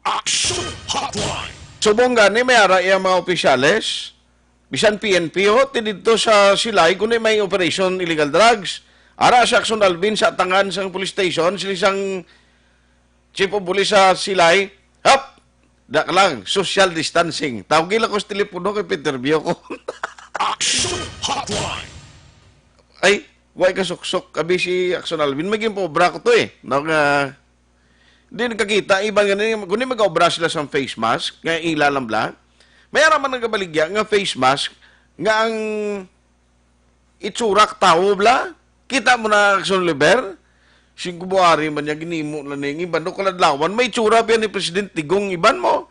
Action Hotline. Subong gani, may ara iyang mga opisyales. Bisan P N P, ho, ti didto sa Silay, kundi may Operation Illegal Drugs. Ara si Aksyon Alvin sa atangan sang police station, sila sang chief of police sa Silay. Hap! Dak lang, social distancing. Tawgi lang ko sa telepono kay interview ko. Action Hotline. Ay, way ka suksok. Abi si Aksyon Alvin, may ginpaobra ko to eh. No, nga, di nagkakita, iban nga ni, kundi mag-obra sila sa face mask, nga ila lang bla. May ara man nagabaligya nga face mask, nga ang itsura ka tawo bla. Kita mo na, Aksyon Oliver? Singko buwari man niya, ginimo na ning iban do kaladlawan. May itsura pa ni President Digong iban mo.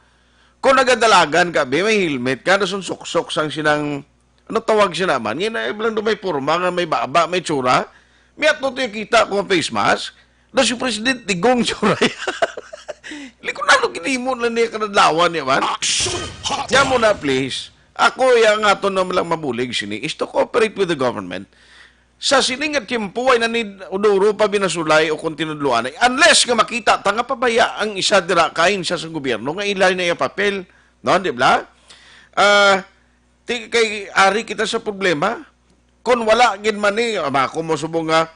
Kung nagadalagan ka, be, may helmet ka, nasunsuksok sang sinang, ano tawag siya naman? Ngayon na, ilang do may porma nga may baba, may tsura. May ato to yung kita ko ang face mask. Na si President Digong tsura. Liko na, no, ginimo na niya kanadlawan niya man. Action Hotline. Diyan mo na, please. Ako, yung ato na lang mabulig sini is to cooperate with the government. Sa sini nga tiyempo ay nanid uduro pa binasulay o kung tinudloan ay, unless nga makita ta nga pabaya ang isa dira kain sa, sa gobyerno nga ilay na iya papel, no, di ba? Ah, ti-, kay ari kita sa problema. Kung wala gid man ni, ama ko mo subong nga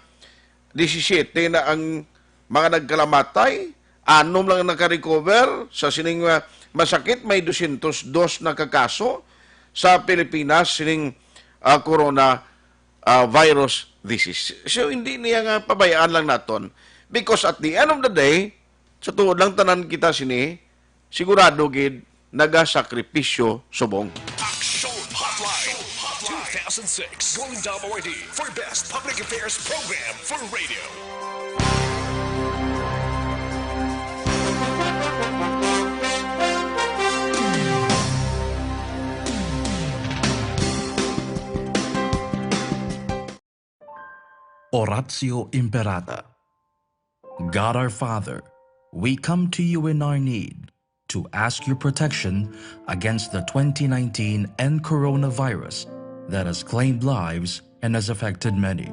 disisiete na ang mga nagkalamatay, anom lang nakarecover sa sining, ah, masakit, may dosyentos dos na ka kaso sa Pilipinas sining, ah, corona ah, virus disease. So, hindi niya nga pabayaan lang naton. Because at the end of the day, sa tuod lang tanan kita sini, sigurado gid nagasakripisyo subong. Action Hotline two thousand six Golden Dome Awardee for Best Public Affairs Program for Radio. Oratio Imperata. God our Father, we come to you in our need to ask your protection against the twenty nineteen N coronavirus that has claimed lives and has affected many.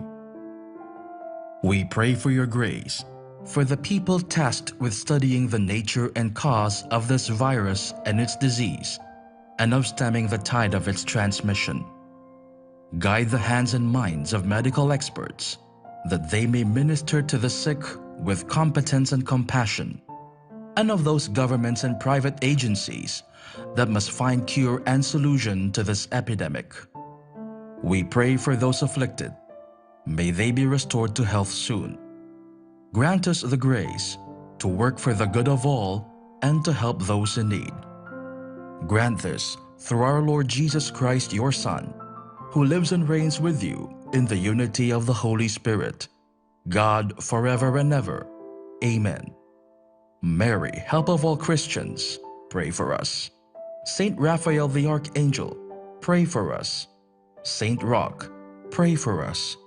We pray for your grace for the people tasked with studying the nature and cause of this virus and its disease, and of stemming the tide of its transmission. Guide the hands and minds of medical experts that they may minister to the sick with competence and compassion, and of those governments and private agencies that must find cure and solution to this epidemic. We pray for those afflicted. May they be restored to health soon. Grant us the grace to work for the good of all and to help those in need. Grant this through our Lord Jesus Christ, your Son, who lives and reigns with you in the unity of the Holy Spirit, God, forever and ever. Amen. Mary, help of all Christians, pray for us. Saint Raphael the Archangel, pray for us. Saint Roch, pray for us.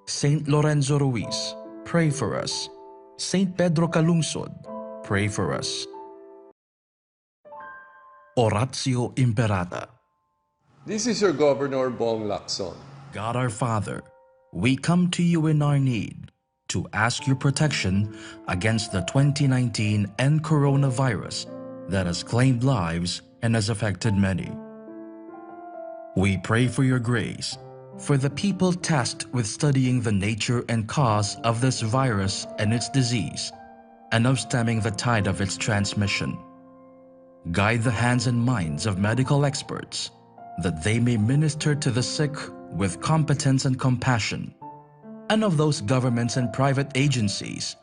Saint Lorenzo Ruiz, pray for us. Saint Pedro Calungsod, pray for us. Oratio Imperata. This is your Governor, Bong Lacson. God our Father, we come to you in our need to ask your protection against the twenty nineteen N coronavirus that has claimed lives and has affected many. We pray for your grace for the people tasked with studying the nature and cause of this virus and its disease, and of stemming the tide of its transmission. Guide the hands and minds of medical experts, that they may minister to the sick with competence and compassion, and of those governments and private agencies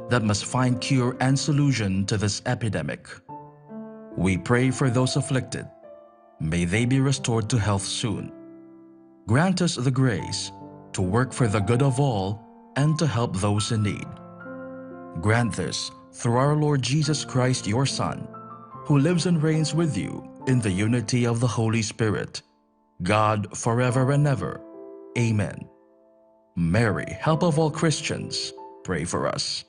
that must find cure and solution to this epidemic. We pray for those afflicted. May they be restored to health soon. Grant us the grace to work for the good of all and to help those in need. Grant this through our Lord Jesus Christ, your Son, who lives and reigns with you in the unity of the Holy Spirit, God, forever and ever. Amen. Mary, help of all Christians, pray for us.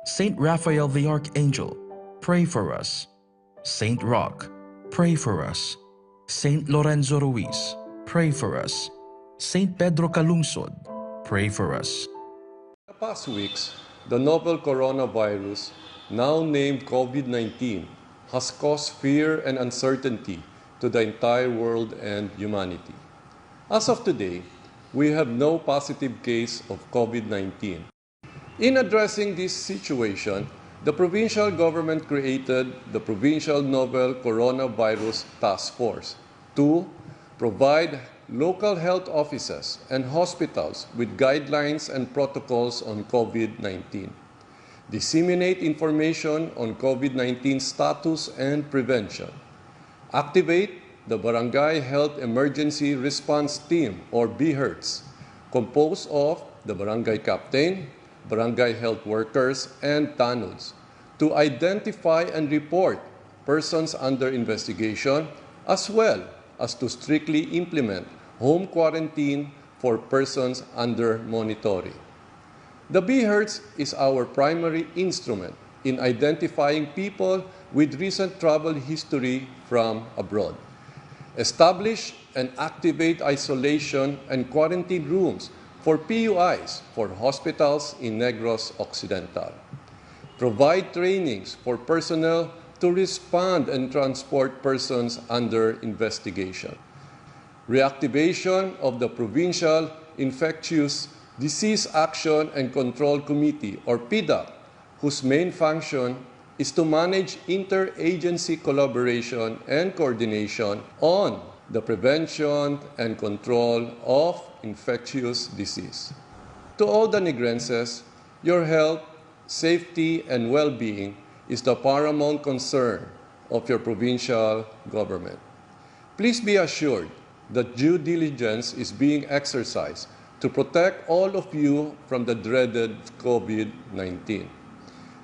Saint Raphael the Archangel, pray for us. Saint Roch, pray for us. Saint Lorenzo Ruiz, pray for us. Saint Pedro Calungsod, pray for us. In the past weeks, the novel coronavirus, now named COVID nineteen, has caused fear and uncertainty to the entire world and humanity. As of today, we have no positive case of COVID nineteen. In addressing this situation, the provincial government created the Provincial Novel Coronavirus Task Force to provide local health offices and hospitals with guidelines and protocols on COVID nineteen, disseminate information on COVID nineteen status and prevention, activate the Barangay Health Emergency Response Team, or BHERTs, composed of the barangay captain, barangay health workers, and tanods, to identify and report persons under investigation, as well as to strictly implement home quarantine for persons under monitoring. The BHERTs is our primary instrument in identifying people with recent travel history from abroad. Establish and activate isolation and quarantine rooms for P U Is for hospitals in Negros Occidental. Provide trainings for personnel to respond and transport persons under investigation. Reactivation of the Provincial Infectious Disease Action and Control Committee, or PIDAC, whose main function is to manage interagency collaboration and coordination on the prevention and control of infectious disease. To all the Negrenses, your health, safety, and well-being is the paramount concern of your provincial government. Please be assured that due diligence is being exercised to protect all of you from the dreaded COVID nineteen.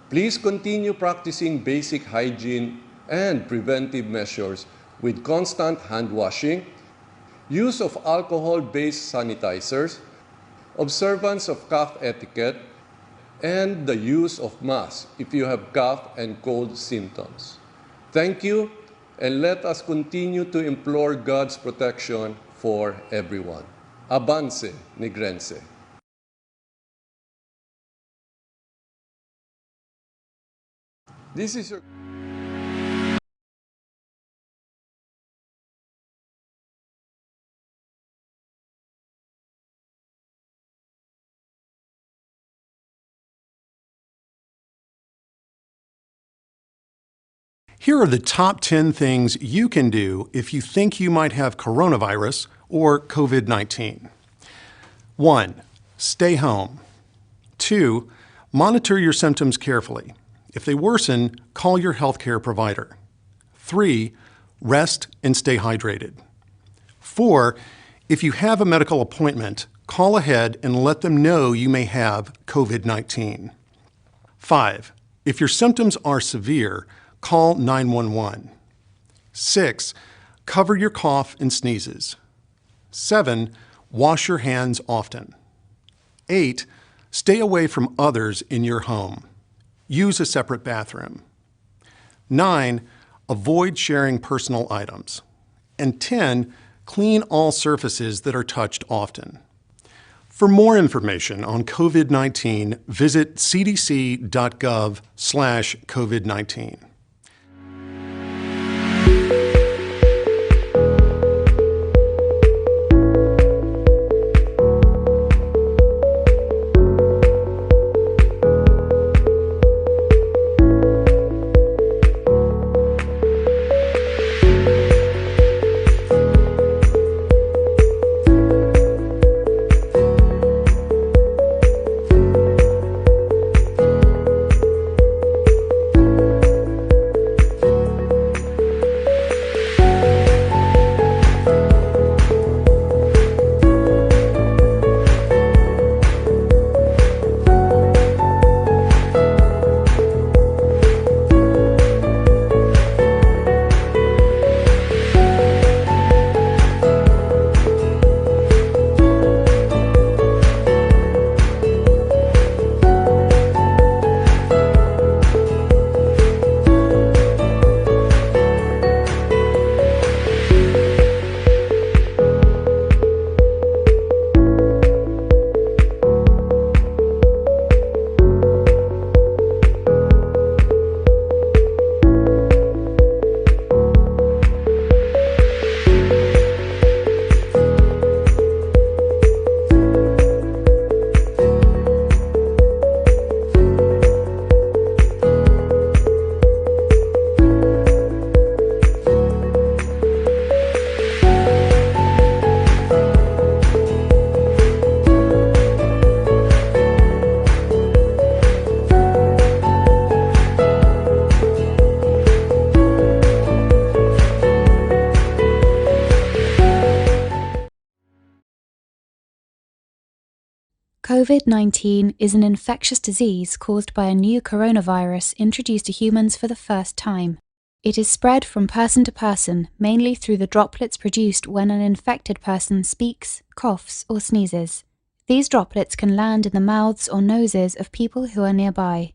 Please continue practicing basic hygiene and preventive measures with constant hand washing, use of alcohol-based sanitizers, observance of cough etiquette, and the use of masks if you have cough and cold symptoms. Thank you, and let us continue to implore God's protection for everyone. Avance, Negrense. This is your Here are the top ten things you can do if you think you might have coronavirus or COVID nineteen. One, stay home. Two, monitor your symptoms carefully. If they worsen, call your healthcare provider. Three, rest and stay hydrated. Four, if you have a medical appointment, call ahead and let them know you may have COVID nineteen. Five, if your symptoms are severe, call nine one one. Six, Cover your cough and sneezes. Seven, wash your hands often. Eight, stay away from others in your home. Use a separate bathroom. Nine, avoid sharing personal items. And ten, clean all surfaces that are touched often. For more information on COVID nineteen, visit C D C dot gov slash COVID nineteen. COVID nineteen is an infectious disease caused by a new coronavirus introduced to humans for the first time. It is spread from person to person, mainly through the droplets produced when an infected person speaks, coughs, or sneezes. These droplets can land in the mouths or noses of people who are nearby.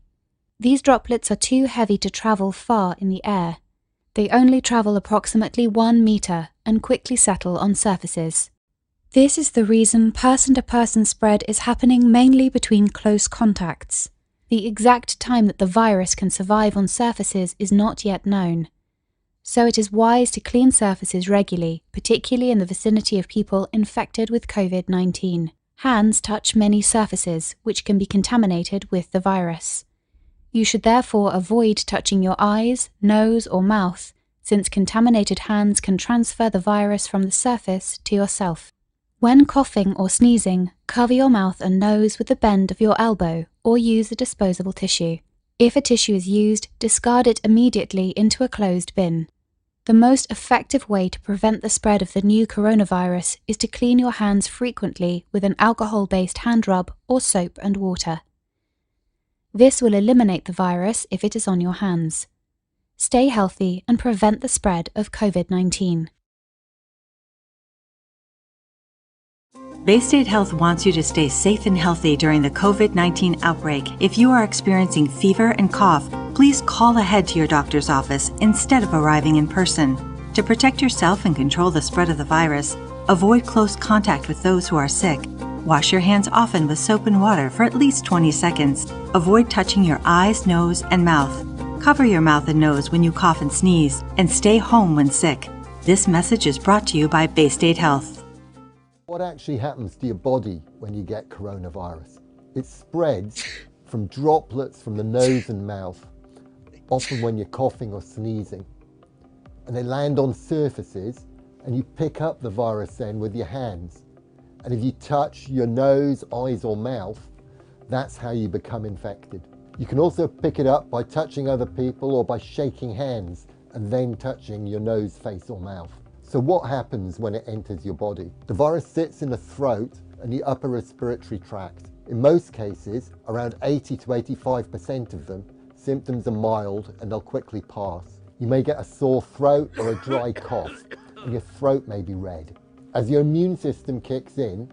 These droplets are too heavy to travel far in the air. They only travel approximately one meter and quickly settle on surfaces. This is the reason person-to-person spread is happening mainly between close contacts. The exact time that the virus can survive on surfaces is not yet known. So it is wise to clean surfaces regularly, particularly in the vicinity of people infected with COVID nineteen. Hands touch many surfaces which can be contaminated with the virus. You should therefore avoid touching your eyes, nose, or mouth, since contaminated hands can transfer the virus from the surface to yourself. When coughing or sneezing, cover your mouth and nose with the bend of your elbow or use a disposable tissue. If a tissue is used, discard it immediately into a closed bin. The most effective way to prevent the spread of the new coronavirus is to clean your hands frequently with an alcohol-based hand rub or soap and water. This will eliminate the virus if it is on your hands. Stay healthy and prevent the spread of COVID nineteen. Bay State Health wants you to stay safe and healthy during the COVID nineteen outbreak. If you are experiencing fever and cough, please call ahead to your doctor's office instead of arriving in person. To protect yourself and control the spread of the virus, avoid close contact with those who are sick. Wash your hands often with soap and water for at least twenty seconds. Avoid touching your eyes, nose, and mouth. Cover your mouth and nose when you cough and sneeze, and stay home when sick. This message is brought to you by Bay State Health. What actually happens to your body when you get coronavirus? It spreads from droplets from the nose and mouth, often when you're coughing or sneezing. And they land on surfaces, and you pick up the virus then with your hands. And if you touch your nose, eyes, or mouth, that's how you become infected. You can also pick it up by touching other people or by shaking hands and then touching your nose, face, or mouth. So what happens when it enters your body? The virus sits in the throat and the upper respiratory tract. In most cases, around eighty to eighty-five percent of them, symptoms are mild and they'll quickly pass. You may get a sore throat or a dry cough. and your throat may be red. As your immune system kicks in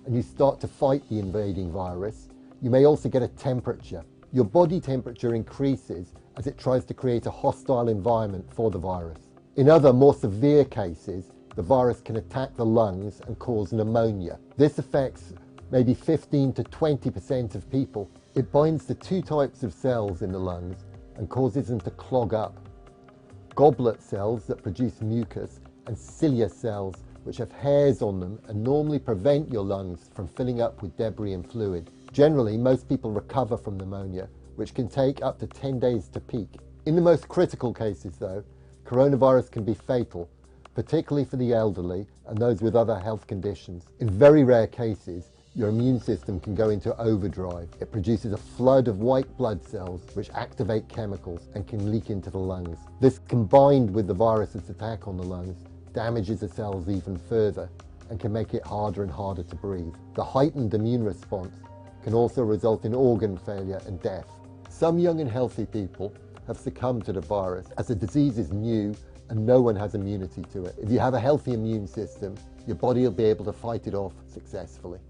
and you start to fight the invading virus, you may also get a temperature. Your body temperature increases as it tries to create a hostile environment for the virus. In other, more severe cases, the virus can attack the lungs and cause pneumonia. This affects maybe fifteen to twenty percent of people. It binds to two types of cells in the lungs and causes them to clog up: goblet cells that produce mucus, and cilia cells, which have hairs on them and normally prevent your lungs from filling up with debris and fluid. Generally, most people recover from pneumonia, which can take up to ten days to peak. In the most critical cases, though, coronavirus can be fatal, particularly for the elderly and those with other health conditions. In very rare cases, your immune system can go into overdrive. It produces a flood of white blood cells, which activate chemicals and can leak into the lungs. This, combined with the virus's attack on the lungs, damages the cells even further and can make it harder and harder to breathe. The heightened immune response can also result in organ failure and death. Some young and healthy people have succumbed to the virus, as the disease is new and no one has immunity to it. If you have a healthy immune system, your body will be able to fight it off successfully.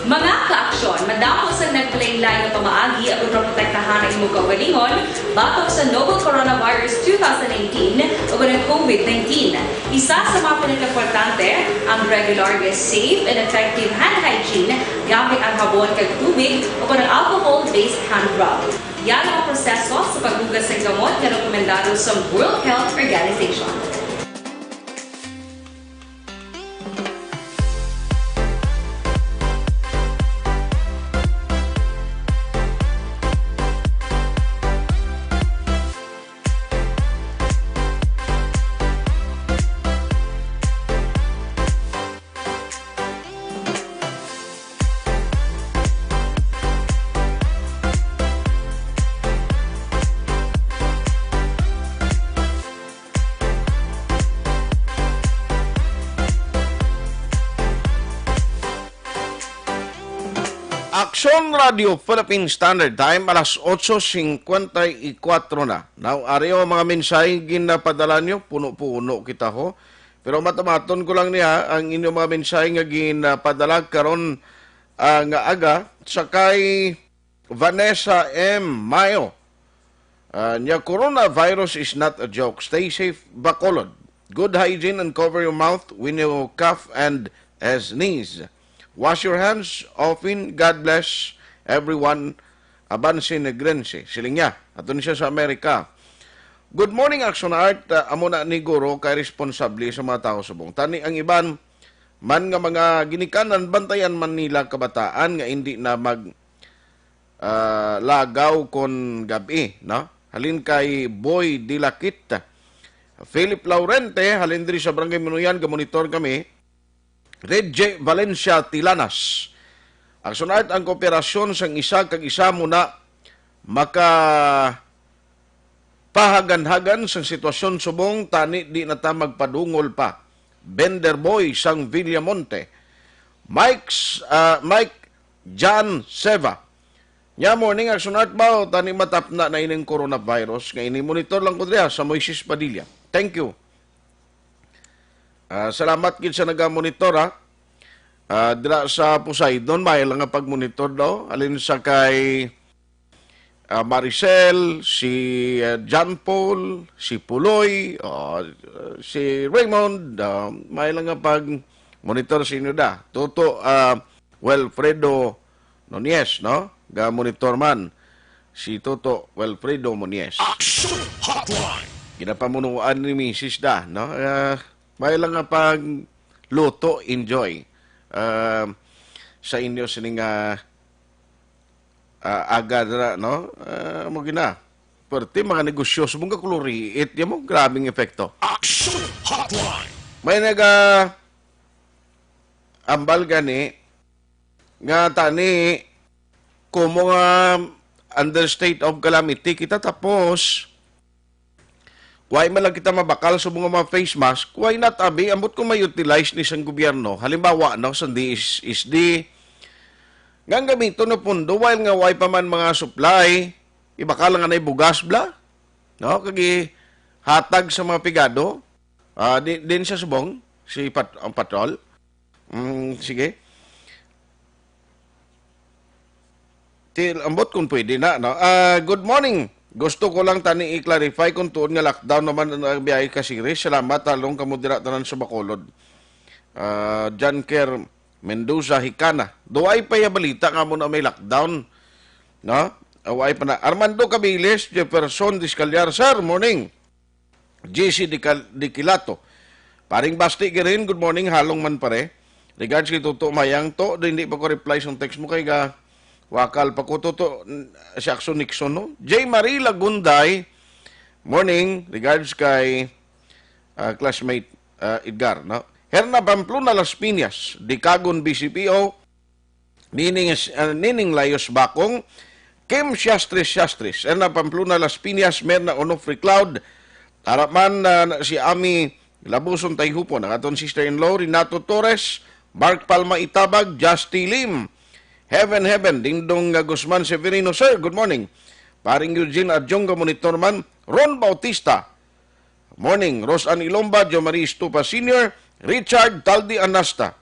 Mga ka-aksyon, madamo sang naglain-lain nga pamaagi agud maprotektahan ang imo kaugalingon batok sa novel coronavirus two thousand nineteen ug ang COVID nineteen. Isa sa mga pinakaimportante, ang regular nga safe and effective hand hygiene gamit ang habon kag tubig o kon ang alcohol-based hand rub. Yan ang proseso sa paghugas sang gamot nga rekomendado sa World Health Organization. Aksyon Radio Philippine Standard Time, alas otso singkwenta y kuwatro na. Now, ari ang mga mensahe ginapadala nyo, puno-puno kita ho. Pero matamaton ko lang niya ang inyong mga mensahe nga ginapadala karon, ah, nga aga. Sa kay Vanessa M Mayo, ah, niya, "Coronavirus is not a joke. Stay safe, Bacolod. Good hygiene and cover your mouth when you cough and sneeze. Wash your hands often. God bless everyone. Abanse Negrense." Siling niya, ato ni siya sa Amerika. "Good morning, Action Art." Ah, amo na ni guro kay responsable sa mga tao subong. Tani ang iban man nga mga ginikanan, bantayan man nila kabataan nga hindi na mag, ah, lagaw kon gab-i, no? Halin kay Boy Dilakit. Philip Laurente, halin diri sa Barangay Minuyan, gamonitor kami. Reggie Valencia Tilanas. Action Art, ang kooperasyon sang isa kag isa mo na maka pahaganhagan sang sitwasyon subong tani di na ta magpadungol pa. Bender Boy sang Villamonte. Mike's, ah, Mike John Seva. Nya, morning, Action Art, ba, tani matapna na ining coronavirus nga ini. Monitor lang ko diri, ah, sa Moises Padilla. Thank you. Ah, salamat gid sa naga-monitor, ha. Ah, dira sa Poseidon, may lang nga pag-monitor daw. Alin sa kay, ah, Maricel, si, ah, John Paul, si Puloy, oh, si Raymond, ah, may lang nga pag-monitor sa inyo da. Toto, ah, Wilfredo Nunez, no? Ga-monitor man si Toto Wilfredo Nunez. Action Hotline. Ginapamunuan ni Misis da, no? Ah, may lang nga pag luto, enjoy. Ah, sa inyo sining, ah, ah, aga dira, no? Ah, mo gina. Pwerte mga negosyo sa mong kakuluriit, di mo? Grabing epekto. Action Hotline. May naga ambal gani nga tani, kumo nga under state of calamity kita, tapos why man lang kita mabakal sa mga, mga face mask? Why not, abi, ambot kung ma-utilize ni sang gobyerno, halimbawa, no, sa D S S D, nga ang gamiton na pundo, while nga why pa man mga supply, ibakal nga na bugas bla, no, kag hatag sa mga pigado. Ah, di, din sa subong, si pat-, ang patrol. Mm, sige. Til, ambot kung pwede na, no? Ah, good morning. Gusto ko lang tani i-clarify kung tuod nga lockdown naman ang biyahe ka series. Salamat, talong kamo dira tanan sa Bacolod. Ah, John Kerr Mendoza Hikana. Duay pa ya balita nga mo na may lockdown, no? Away pa na. Armando Cabiles, Jefferson Discaliar, sir, morning. G C Dical-, Diquilato. Paring Basti Girin, good morning, halong man pare. Regards kay Toto Mayang to, do hindi pa ko reply sa text mo kay ga wakal pa ko Toto, n-, si Axon Nixon, no? J Marie Lagunday, morning, regards kay, ah, classmate, ah, Edgar, no? Herna Pamplona Las Piñas, Dikagon B C P O, Nining, ah, Nining Layos Bakong, Kim Siastres Siastres, Erna Pamplona Las Piñas, Merna Onofre Cloud, ara man, ah, si Ami Labuson Tayhupon, ang aton sister-in-law, Renato Torres, Mark Palma Itabag, Justy Lim, Heaven Heaven, Dingdong, ah, Guzman Severino, sir, good morning. Paring Eugene Adjong, monitor man, Ron Bautista, morning, Ros Ann Ilomba, Jo Marie Estupa Senior, Richard Taldi Anasta,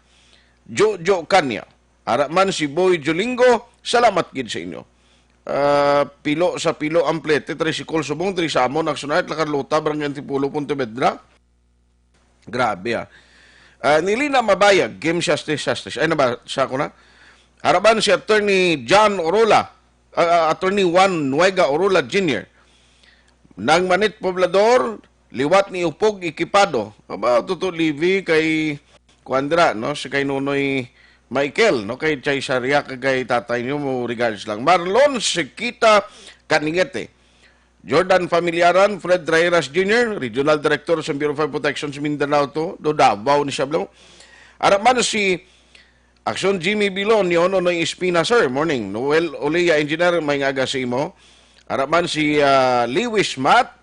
Jojo Kanya. Ara man si Boy Jolingo, salamat gid sa inyo. Ah, pilo sa pilo ang plete, tricycle subong, diri sa amon, Action Art, Lacarlota, Barangay Antipolo, Pontevedra. Grabe, ah. Ah, ni Lina Mabayag, Kim Shastis Shastis. Ay, nabasa ko na. Ara man si Attorney John Orola, ah, ah, Attorney Juan Nuega Orola Junior. Nang Manit Poblador, liwat ni Upog Ikipado. Aba, Toto Livy kay kuan dira, no? Si kay Nonoy Michael, no? Kay Chay Saria, kay, kay tatay niyo mo regards lang. Marlon Sekita Caningete. Jordan Familiaran, Fred Trairas Junior, Regional Director sa Bureau of Fire Protection sa Mindanao to, do Davao ni siya, bro. Ara man si Action Jimmy Bilon, ni Ono Noy Espina, sir. Morning. Noel Olea, Engineer, may nga aga sa imo. Ara man si, ah, Lewis Matt,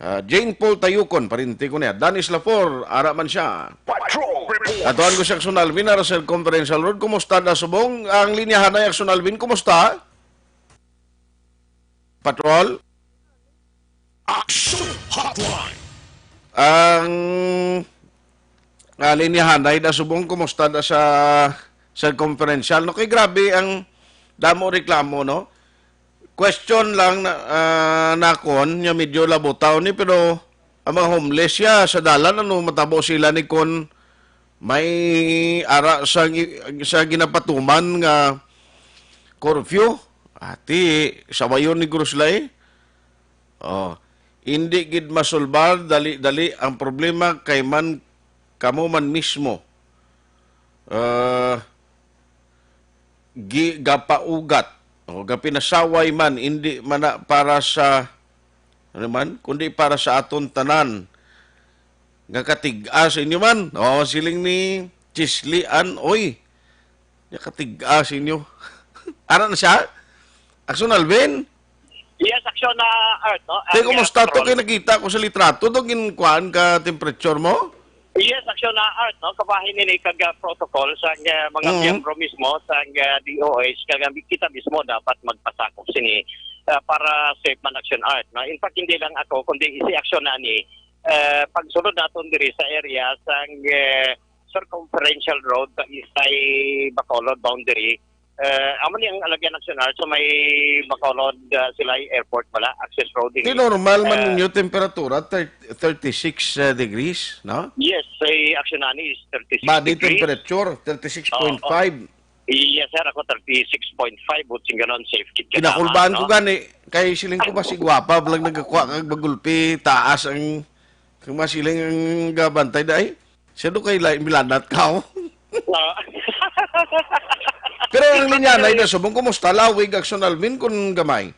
ah, Jane Paul Tayukon, parinti ko niya. Danis Lafor, ara man siya. Patrol Report. Atuan ko si Action Alvin, ara sa Confidential Road. Kumusta na subong? Ang linyahan ay Action Alvin, kumusta? Patrol? Action Hotline. Ang, ah, linyahan ay da subong, kumusta da sa, sa conferential? No, kay grabe ang damo reklamo, no? Question lang na, ah, nakon, nya medyo labutaw ni, pero ang mga homeless ya sa dalan, ano, matabo sila ni kon may ara sa, sa ginapatuman nga curfew? Ati, sabayon ni Cruz Lai. Oh, hindi gid masulbar dali-dali ang problema kay man kamo man mismo. Ah, gi-, gapaugat o gapinasaway man, hindi man na para sa, ano man, kundi para sa aton tanan nga katig-a sa inyo man. Oh, siling ni Chislian, oy, nga katig-a sa inyo. Ara na siya? Action Alvin? Yes, Action na Art, no? Te, ang, kumusta uh, to? Kay nakita ko sa litrato, do ginkuan ka temperature mo? Yes, Action na Art, no? Kabahin nini kag, uh, protocol sa, uh, mga, mm, miyembro mismo sa, uh, D O H, kag, uh, kita mismo dapat magpasakop sini, uh, para safe man Action Art, no? In fact, hindi lang ako, kundi si Action na ni, uh, pagsulod naton diri sa area sa, uh, circumferential road sa Isay Bacolod boundary, Eh, amo ni ang alagyan, Action Art, sa may Bacolod, ah, Silay Airport pala, access road Ti ini. Normal man Eh, ninyo temperatura, thir- thirty-six uh, degrees, no? Yes, ay, Action Ani is thirty-six Body degrees. Temperature, thirty-six point five. Yes, sir. Ako thirty-six point five, but sing ganon, safe kit ka Kinakulbaan tama, ko no? Gani, kay siling ko ba si gwapa, lang nagkakuha kag magulpi, taas ang, kung masiling ang gabantay, day. Siya do kay, like, milanat ka, oh. Ah. Pero ang linya na ida subong, kumusta? Lawig, Action Alvin, kung gamay.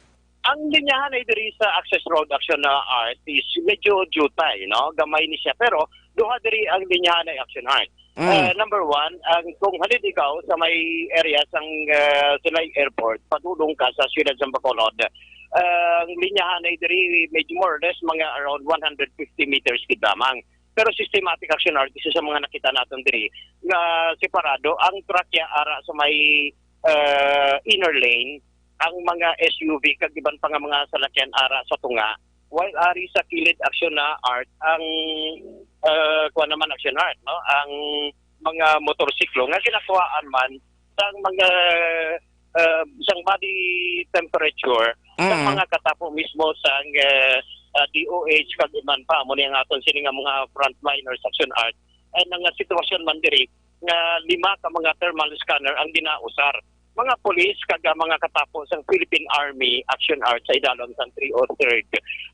Ang linyahan ay diri sa access road, Action na Art, is medyo jutay, no? Gamay ni siya, pero duha diri ang linyahan ay, Action Art. Mm. Uh, number one, ang kung halin ikaw sa may area sang uh, Silay Airport, padulong ka sa siyudad sang Bacolod, uh, ang linyahan ay diri medyo more or less mga around one hundred fifty meters gid lamang. Pero systematic, Action Art, isa sa mga nakita naton diri nga separado ang trakya ara sa may uh, inner lane, ang mga S U V kag iban pa nga mga salakyan ara sa tunga, while ari sa kilid, Action na Art, ang uh, kuha naman, Action Art, no, ang mga motorsiklo nga ginakuhaan man sang mga uh, sang body temperature sa Mm. mga katapo mismo sang uh, uh, D O H kag iban pa, amo ni ang aton sini nga mga frontliners, Action Art, ang mga sitwasyon man diri nga lima ka mga thermal scanner ang ginausar. Mga pulis kag uh, mga katapo sang Philippine Army, Action Art, sa idalom sang three oh third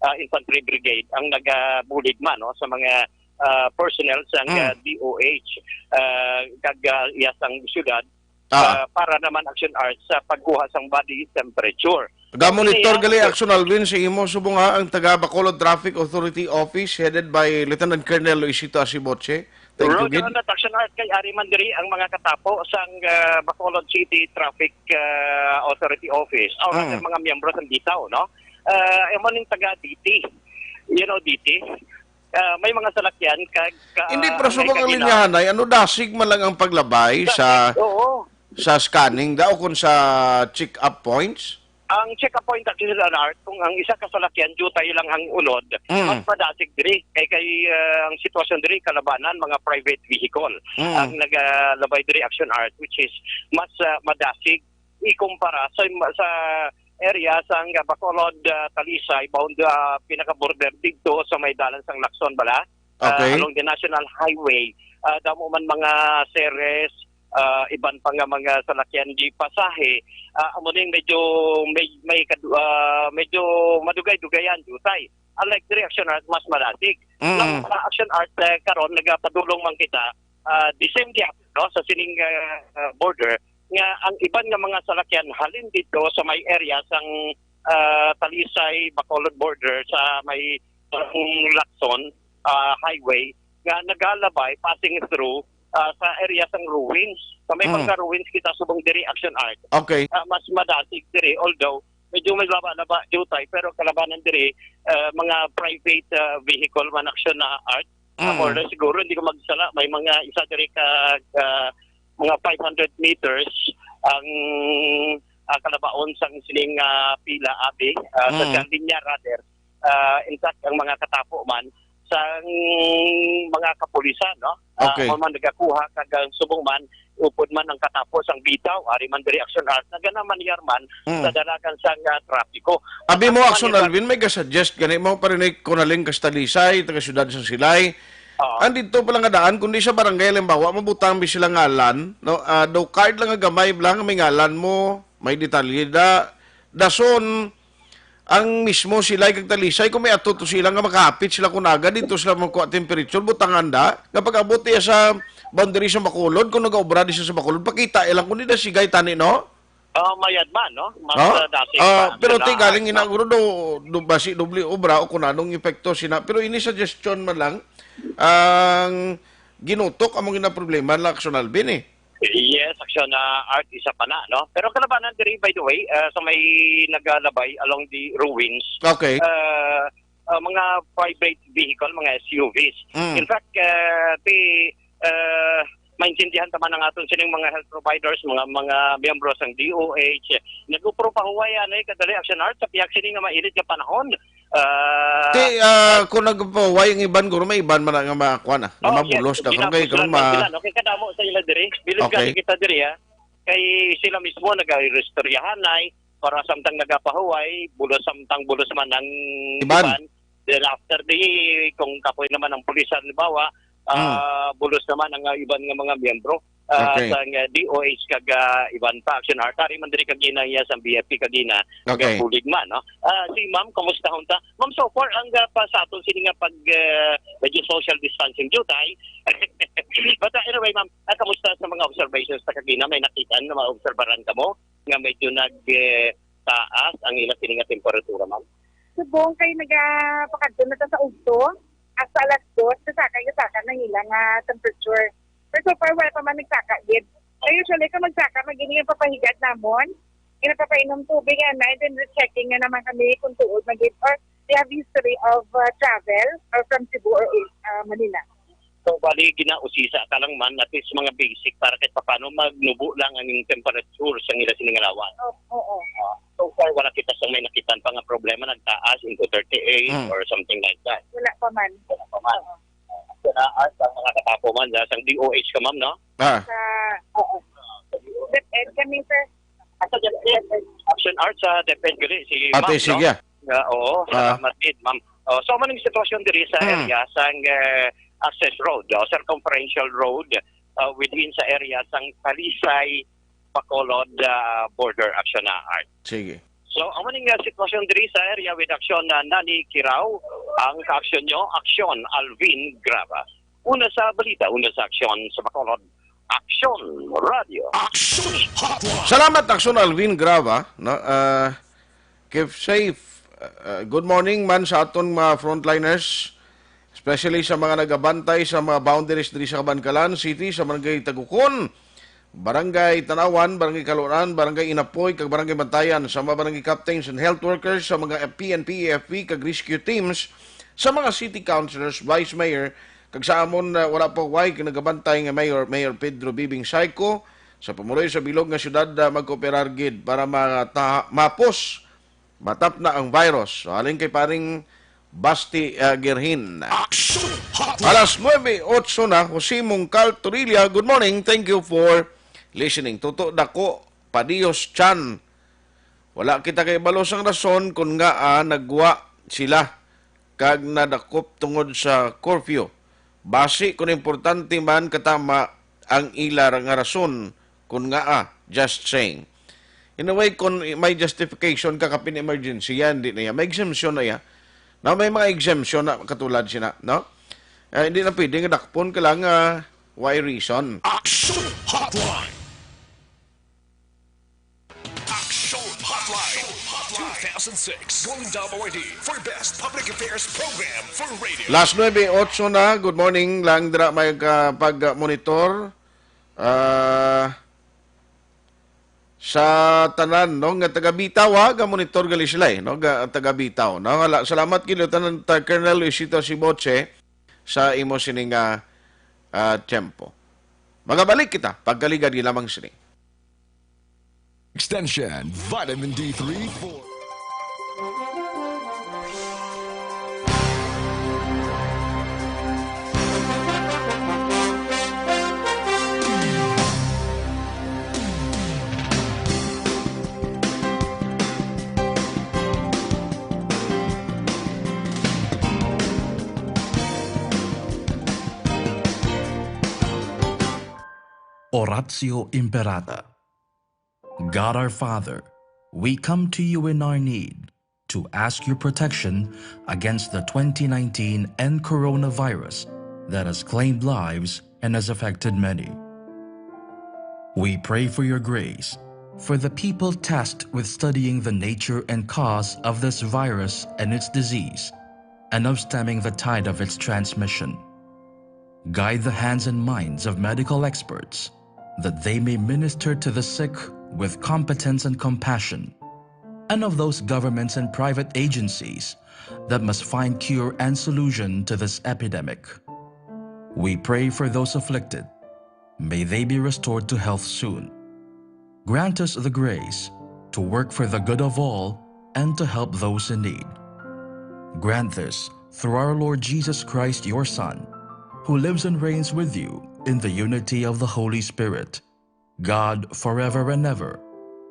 uh, Infantry Brigade ang nagabulig man, no, sa mga uh, personnel sang Mm. uh, D O H uh, kag uh, iya sang syudad Ah. uh, para naman, Action Art, sa pagkuha sang body temperature. Ga-monitor Kini, gali, uh, Action Alvin, sa imo subong, ha, ang taga Bacolod Traffic Authority Office headed by Lieutenant Colonel Luisito Asiboche. Thank you, Roger gid. Nat, Action Art, kay ari man diri ang mga katapo sang uh, Bacolod City Traffic uh, Authority Office. O Mm. rather, mga miyembro sang bitaw, no? Uh, amo ning taga D T. You know D T? Uh, may mga salakyan kag ka, Hindi, pero may subong ang kagina- linyahan ay, ano, dasig man lang ang paglabay sa Oo. sa scanning daw kung sa check-up points? Ang check-up point, Action Art, kung ang isa ka salakyan, jutay lang ang unod, Mm. mas madasig diri. Kay, kay uh, ang sitwasyon diri, kalabanan, mga private vehicle Mm. ang nagalabay diri, Action Art, which is mas uh, madasig ikumpara sa sa area sang Bacolod, uh, Talisay, bound uh, pinaka-border dito sa may dalan sang Lacson bala, uh, Okay. along the National Highway. Uh, damo man mga series, uh, iban pa nga mga salakyan di pasahe. Uh, amo ning medyo may may kadu- uh, medyo madugay-dugayan jutay. Unlike diri, Action Art, mas madasig. Mm. Ang, uh, Action Art, uh, karon nagapadulong man kita uh, the same gap, no, sa sining uh, uh, border nga ang iban nga mga salakyan halin dito sa may area sang uh, Talisay Bacolod border sa may um, Lacson uh, highway nga nagalabay, passing through uh, sa area sang ruins. Sa may Mm. mga ruins kita subong diri, Action Art. Okay. Uh, mas madasig diri, although medyo may laba-laba jutay, pero kalabanan diri uh, mga private uh, vehicle man, Action na Art. Mm. Or siguro, hindi ko magsala, may mga isa diri ka uh, mga five hundred meters ang uh, kalabaon sang sining uh, pila, abi, uh, sa Mm. siyang linya, rather. Uh, in fact, ang mga katapo man sang mga kapulisan, no? Uh, Okay. Kung man nagakuha kag ang subong man, upod man ang katapo sang bitaw, ari man diri, Action Art, naganaman man Mm. sa dalagan sang uh, trapiko. Abi mo, Ang Action mga Alvin, may ga-suggest gani mo pa rin ko na lang kastalisay, taga siyudad sa Silay. Oo. Ang dito pala nga daan, kundi sa barangay, halimbawa, mabutang bi sila ngalan, no? Ah, do card lang nga gamay lang, may ngalan mo, may detalye da. Dason, ang mismo Silay kag Talisay, kung may ato to sila nga makahapit sila kung aga, dito sila magkuha temperature, butangan da. Nga pag-abot iya sa boundary sa Bacolod, kung nag-obra di siya sa Bacolod, pakita ilang kung di na sigay tani, no? Ah, mayad man, no? Mas No? uh, dasig Ah, pa. pero Sila, ti galing ina no? guro do, do basi doble obra o kung anong epekto sina. Pero ini suggestion man lang ang ginutok among ina problema lang, Action Alvin, eh. Yes, Action na Art, isa pa na, no? Pero kalabanan diri, by the way, uh, sa may nagalabay along the ruins, Okay. uh, uh, mga private vehicle, mga S U Vs. Mm. In fact, uh, ti uh, maintindihan ta man ang aton sining mga health providers, mga mga miyembro sang D O H, nag-upro pa huway anay kadali, Action Art, sa pihak sini nga mainit nga panahon. Uh, Ti, ah, kung nagpaway ang iban, guro, may iban man nga makuha na. Nga Oh, mabulos yes, na. Kung kay, ginabulos kung lang ma... sila, no? Kay kadamo sa ila diri. Bilib Okay. Gani kita diri, ha? Kay sila mismo nagaistoryahanay, para samtang nagapahuway, bulos samtang bulos man ang Iban. iban. Then after the, kung kapoy naman ang pulis, halimbawa, Hmm. ah, bulos naman ang, ah, iban nga mga miyembro, ah, Okay. sa, ah, D O H kag, ah, iban pa, Action Art. Ari man diri kagina iya sa B F P kagina, Okay. nga bulig man, no? Ah, si ma'am, kumusta hunta? Ma'am, so far, ang, ah, pa sa aton sini nga pag, ah, medyo social distancing jutay. But, ah, anyway, ma'am, ah, kamusta sa mga observations sa kagina? May nakita na maobserbaran kamo nga medyo nag, eh, taas ang ila sini nga temperatura, ma'am? Subong kay nagapakadto na ta sa udto, hasta alas dos, kasaka, kasaka na ila nga temperature. Pero so far, wala pa man nagsaka gid. Kaya usually, kung magsaka, magini yung papahigad namon, yung napapainom tubig, and then checking na naman kami kung tuod na gid, or they have history of, uh, travel or from Cebu or, uh, Manila. So, bali, ginausisa ka lang man, at least mga basic para kahit paano magnubo lang ang temperature sa ila sining lawas. Oo, oo. Ah, so far, wala kita sa may nakitan pa nga problema, nagtaas into thirty-eight Hmm. or something like that. Wala pa man. Wala pa man. Oo. Sa taas, ang mga katapo man, ah, sa D O H ka, ma'am, no? Ah. Sa, oo. Sa D O H. DepEd kami, sir. Ah, sa DepEd. Action Art sa DepEd gali, si Ate, ma'am, no? Sige. Ah, oo, Ah. salamat gid, ma'am. Oh, so, maning sitwasyon diri sa Hmm. area sang, eh, access road, oh, circumferential road, ah, within sa area sang Talisay, Bacolod, ah, border, Action Art. Sige. So, amo ning, ah, sitwasyon diri sa area with Action, ah, Nani Kirao. Ang kaaksyon nyo, Action Alvin Graba. Una sa balita, una sa aksyon sa Bacolod, Action Radio. Action Hotline. Salamat, Action Alvin Graba, no? Ah, keep safe. Ah, ah, good morning man sa aton mga frontliners, especially sa mga nagabantay sa mga boundaries diri sa Kabankalan City, sa Barangay Tagukon, Barangay Tanawan, Barangay Kaluran, Barangay Inapoy, kag Barangay Bantayan, sa mga barangay captains and health workers, sa mga P N P, A F P, kag rescue teams, sa mga city councilors, vice mayor, kag sa amon, ah, wala pa way kag nagabantay nga mayor, Mayor Pedro Bibing Saico, sa pumuloy sa bilog nga syudad, ah, magkooperar gid para mata-, mapos, matapna ang virus. So, halin kay paring Basti, ah, Girhin. Action Hotline. Alas nuebe otso na, Jose Mungkal Torilla, good morning. Thank you for listening. Tuto dako, Padios Chan. Wala kita kay balo sang rason kon ngaa nagwa sila kag nadakop tungod sa curfew. Basi kon importante man katama ang ila ra nga rason kon ngaa, just saying. In a way, kon may justification ka, kapin emergency yan, di na yan. May exemption na yan. Now, may mga exemption na katulad sina, no? Eh, hindi na pwede nga dakpon ka lang, ah, why reason? Action Hotline. Action Hotline two thousand six, Golden Dome Awardee for Best Public Affairs Program for Radio. Las nuebe otso na. Good morning. Lang dira may ka-, pag-monitor, ah, sa tanan, no, nga taga Bitaw, ha, ga-monitor gali sila, eh, no, ga, taga Bitaw, no. Hala, salamat gid tanan ta Colonel Luisito Siboche sa imo sini nga, ah, tiyempo. Magabalik kita pagkaligad lamang sini. Extension, vitamin D three, four. Oratio Imperata. God our Father, we come to you in our need to ask your protection against the twenty nineteen N coronavirus that has claimed lives and has affected many. We pray for your grace for the people tasked with studying the nature and cause of this virus and its disease, and of stemming the tide of its transmission. Guide the hands and minds of medical experts, that they may minister to the sick with competence and compassion, and of those governments and private agencies that must find cure and solution to this epidemic. We pray for those afflicted. May they be restored to health soon. Grant us the grace to work for the good of all and to help those in need. Grant this through our Lord Jesus Christ, your Son, who lives and reigns with you in the unity of the Holy Spirit, God forever and ever.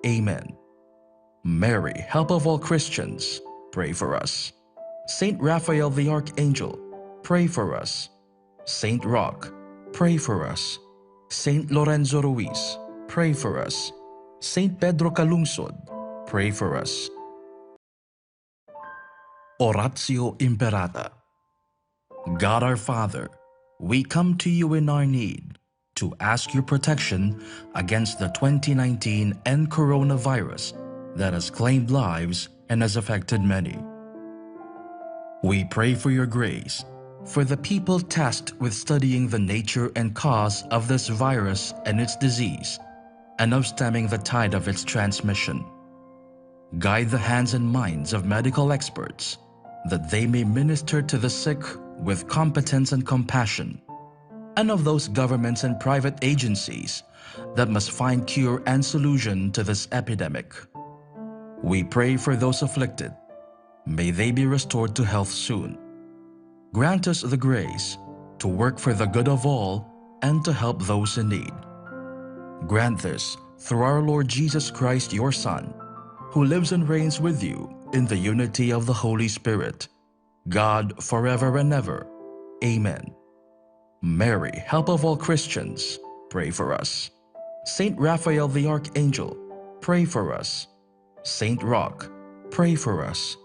Amen. Mary, help of all Christians, pray for us. Saint Raphael the Archangel, pray for us. Saint Roch, pray for us. Saint Lorenzo Ruiz, pray for us. Saint Pedro Calungsod, pray for us. Oratio Imperata. God our Father, we come to you in our need to ask your protection against the twenty nineteen N coronavirus that has claimed lives and has affected many. We pray for your grace for the people tasked with studying the nature and cause of this virus and its disease, and of stemming the tide of its transmission. Guide the hands and minds of medical experts, that they may minister to the sick with competence and compassion, and of those governments and private agencies that must find cure and solution to this epidemic. We pray for those afflicted. May they be restored to health soon. Grant us the grace to work for the good of all and to help those in need. Grant this through our Lord Jesus Christ, your Son, who lives and reigns with you in the unity of the Holy Spirit, God, forever and ever. Amen. Mary, help of all Christians, pray for us. Saint Raphael the Archangel, pray for us. Saint Roch, pray for us.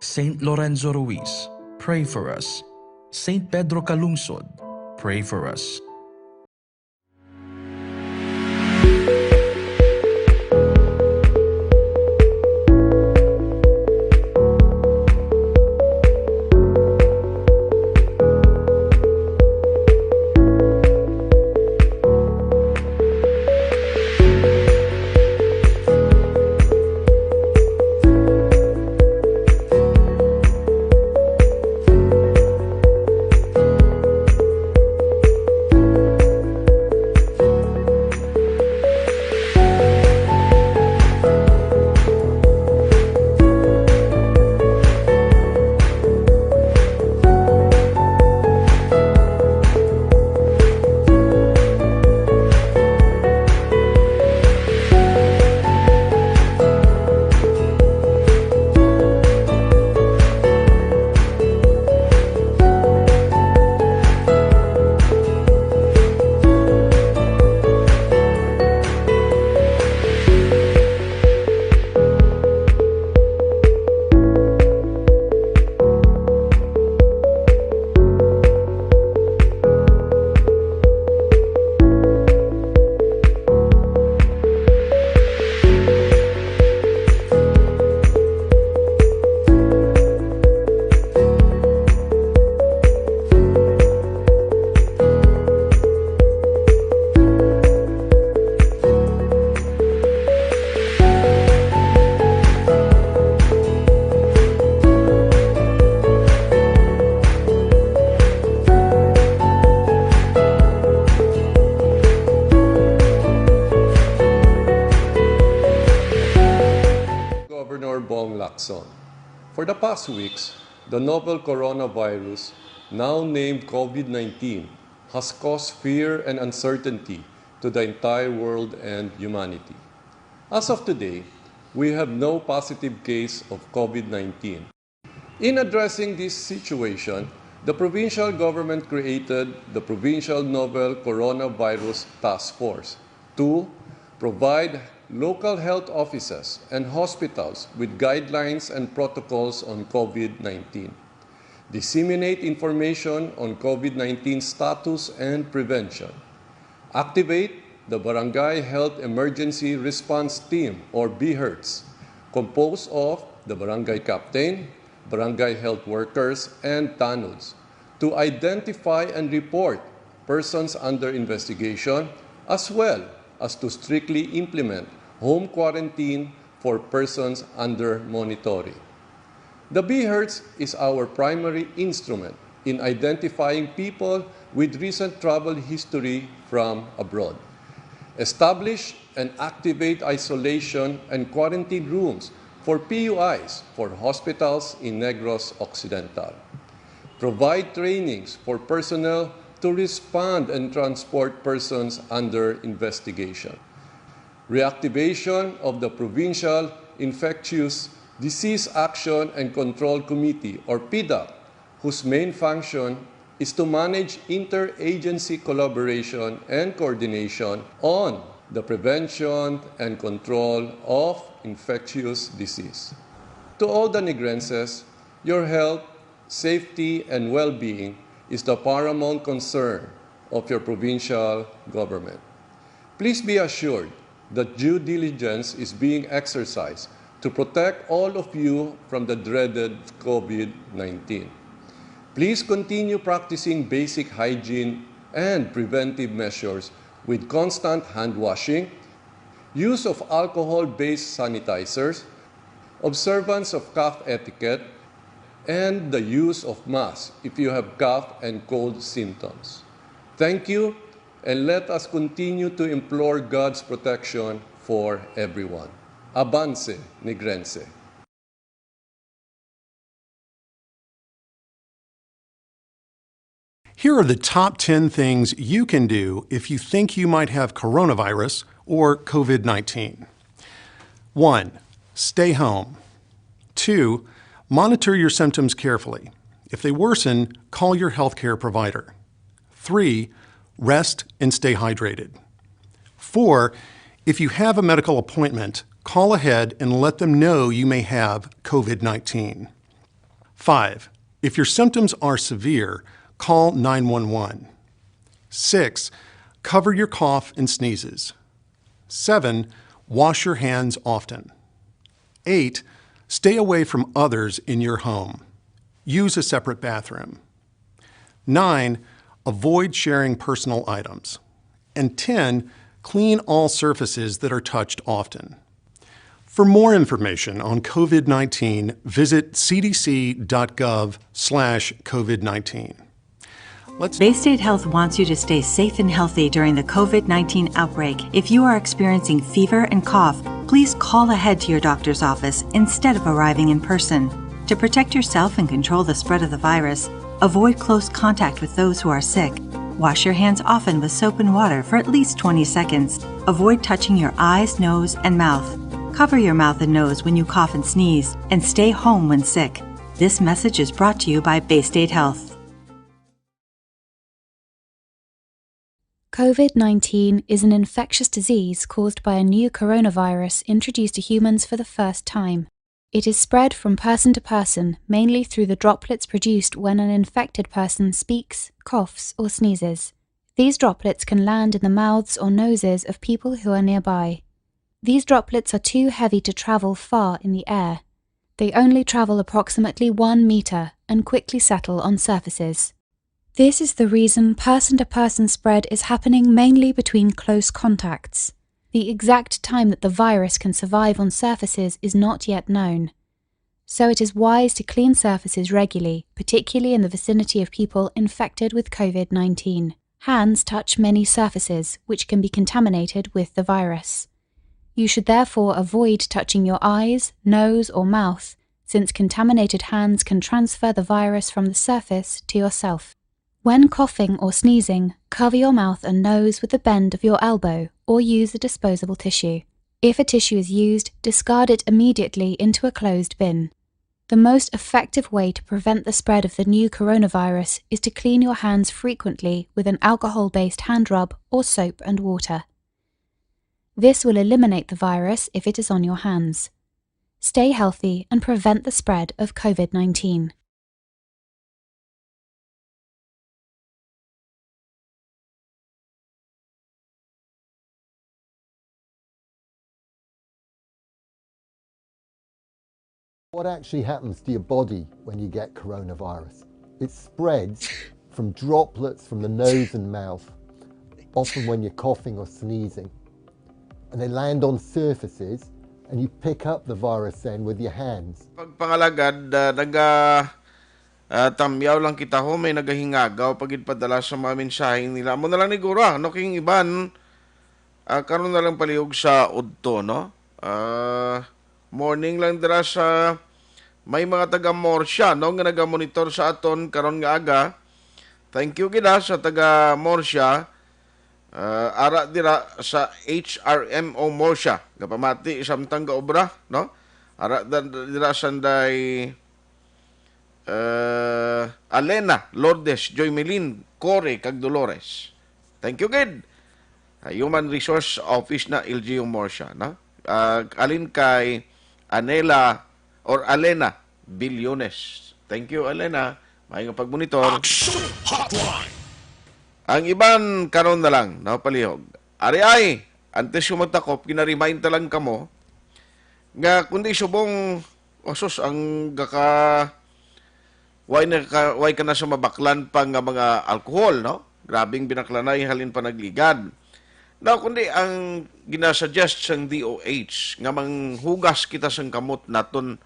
Saint Lorenzo Ruiz, pray for us. Saint Pedro Calungsod, pray for us. Governor Bong Lacson. For the past weeks, the novel coronavirus, now named COVID nineteen, has caused fear and uncertainty to the entire world and humanity. As of today, we have no positive case of COVID nineteen. In addressing this situation, the provincial government created the Provincial Novel Coronavirus Task Force to provide local health offices and hospitals with guidelines and protocols on COVID nineteen, disseminate information on COVID nineteen status and prevention, activate the Barangay Health Emergency Response Team, or BHERTs, composed of the barangay captain, barangay health workers, and tanods to identify and report persons under investigation, as well as to strictly implement home quarantine for persons under monitoring. The BHERTs is our primary instrument in identifying people with recent travel history from abroad. Establish and activate isolation and quarantine rooms for PUIs for hospitals in Negros Occidental. Provide trainings for personnel to respond and transport persons under investigation. Reactivation of the Provincial Infectious Disease Action and Control Committee, or PIDAC, whose main function is to manage interagency collaboration and coordination on the prevention and control of infectious disease. To all the Negrenses, your health, safety, and well-being is the paramount concern of your provincial government. Please be assured that due diligence is being exercised to protect all of you from the dreaded COVID nineteen. Please continue practicing basic hygiene and preventive measures with constant hand washing, use of alcohol-based sanitizers, observance of cough etiquette, and the use of masks if you have cough and cold symptoms. Thank you, and let us continue to implore God's protection for everyone. Abunse, Negrense. Here are the top ten things you can do if you think you might have coronavirus or COVID nineteen. One, stay home. Two, monitor your symptoms carefully. If they worsen, call your healthcare provider. Three, rest and stay hydrated. Four, if you have a medical appointment, call ahead and let them know you may have COVID nineteen. Five, if your symptoms are severe, call nine one one. Six, cover your cough and sneezes. Seven, wash your hands often. Eight, stay away from others in your home. Use a separate bathroom. Nine, avoid sharing personal items. And ten, clean all surfaces that are touched often. For more information on COVID nineteen, visit C D C dot gov slash COVID nineteen. Let's Bay State Health wants you to stay safe and healthy during the COVID nineteen outbreak. If you are experiencing fever and cough, please call ahead to your doctor's office instead of arriving in person. To protect yourself and control the spread of the virus, avoid close contact with those who are sick. Wash your hands often with soap and water for at least twenty seconds. Avoid touching your eyes, nose, and mouth. Cover your mouth and nose when you cough and sneeze, and stay home when sick. This message is brought to you by Bay State Health. COVID nineteen is an infectious disease caused by a new coronavirus introduced to humans for the first time. It is spread from person to person, mainly through the droplets produced when an infected person speaks, coughs, or sneezes. These droplets can land in the mouths or noses of people who are nearby. These droplets are too heavy to travel far in the air. They only travel approximately one meter and quickly settle on surfaces. This is the reason person to person spread is happening mainly between close contacts. The exact time that the virus can survive on surfaces is not yet known. So it is wise to clean surfaces regularly, particularly in the vicinity of people infected with COVID nineteen. Hands touch many surfaces which can be contaminated with the virus. You should therefore avoid touching your eyes, nose, or mouth, since contaminated hands can transfer the virus from the surface to yourself. When coughing or sneezing, cover your mouth and nose with the bend of your elbow or use a disposable tissue. If a tissue is used, discard it immediately into a closed bin. The most effective way to prevent the spread of the new coronavirus is to clean your hands frequently with an alcohol-based hand rub or soap and water. This will eliminate the virus if it is on your hands. Stay healthy and prevent the spread of COVID nineteen. What actually happens to your body when you get coronavirus? It spreads from droplets from the nose and mouth, often when you're coughing or sneezing. And they land on surfaces, and you pick up the virus then with your hands. Pagpangalagad, ah, naga ah, tamyaw lang kita ho, may nagahingagaw pa gid padala sa mga mensahe nila. Amo na lang ni Gura, no, king iban, ah, karon na lang palihog sa udto, no? Ah, morning lang dira sa may mga taga Murcia, no, nga nagamonitor sa aton karon nga aga. Thank you gid, ah, sa taga Murcia. Ah, ara dira sa H R M O Murcia, gapamati samtang gaobra, no? Ara da-, dira sanday, eh, Alena, Lourdes, Joymelin, Core, kag Dolores. Thank you, gid. Ah, Human Resource Office na L G U Murcia, no? Ah, alin kay Anela or Alena Billones. Thank you, Alena. May nga pagmonitor. Action Hotline. Ang iban karon na lang, no, palihog. Ari ay, antes ko magtakop, ginaremind ta lang kamo nga kundi subong, osos, ang gaka, way na ka, way ka na sa mabaklan pa nga mga alcohol, no? Grabing binaklanay halin pa nagligad. Now, kundi ang ginasuggest sang D O H nga manghugas kita sang kamot naton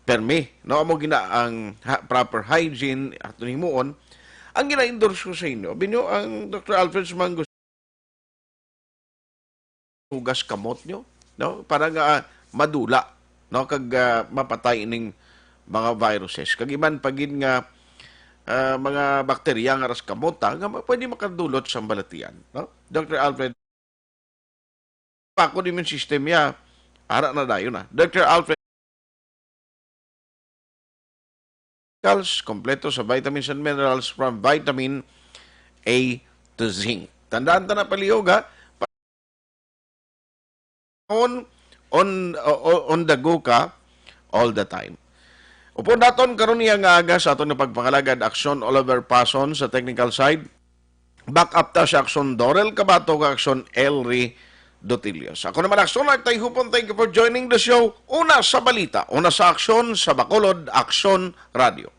permi, no? Amo gina ang ha-, proper hygiene aton himuon. Ang gina-endorse ko sa inyo, binyo ang Doctor Alfred Sumango, hugas kamot nyo, no? Para nga, ah, madula, no? Kag, ah, mapatay ining mga viruses. Kag iban pa gid nga, ah, mga bakterya nga ras kamot, ah, nga ma-, pwede makadulot sa balatian, no? Doctor Alfred, pa ko immune system niya, ara na dayon na. Doctor Alfred, Minerals, kompleto sa vitamins and minerals from vitamin A to zinc. Tandaan ta na palihog, ha? On, on, on, on the go ka all the time. Upod naton karon niya nga aga sa aton nga pagpangalagad, Aksyon Oliver Pason sa technical side. Back up ta sa Aksyon Dorel Cabato kag Aksyon Elry Dotilios. Ako naman, Aksyon Art Tayhupon. Thank you for joining the show. Una sa balita, una sa aksyon, sa Bacolod, Aksyon Radio.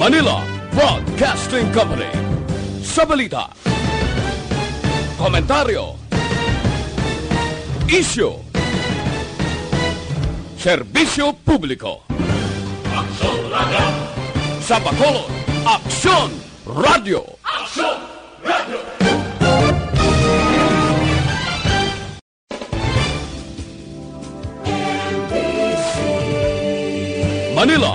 Manila Broadcasting Company. Sa balita, komentaryo, isyu, serbisyo publiko. Aksyon Radio. Sa Bacolod, Aksyon Radio. Aksyon Radio. Manila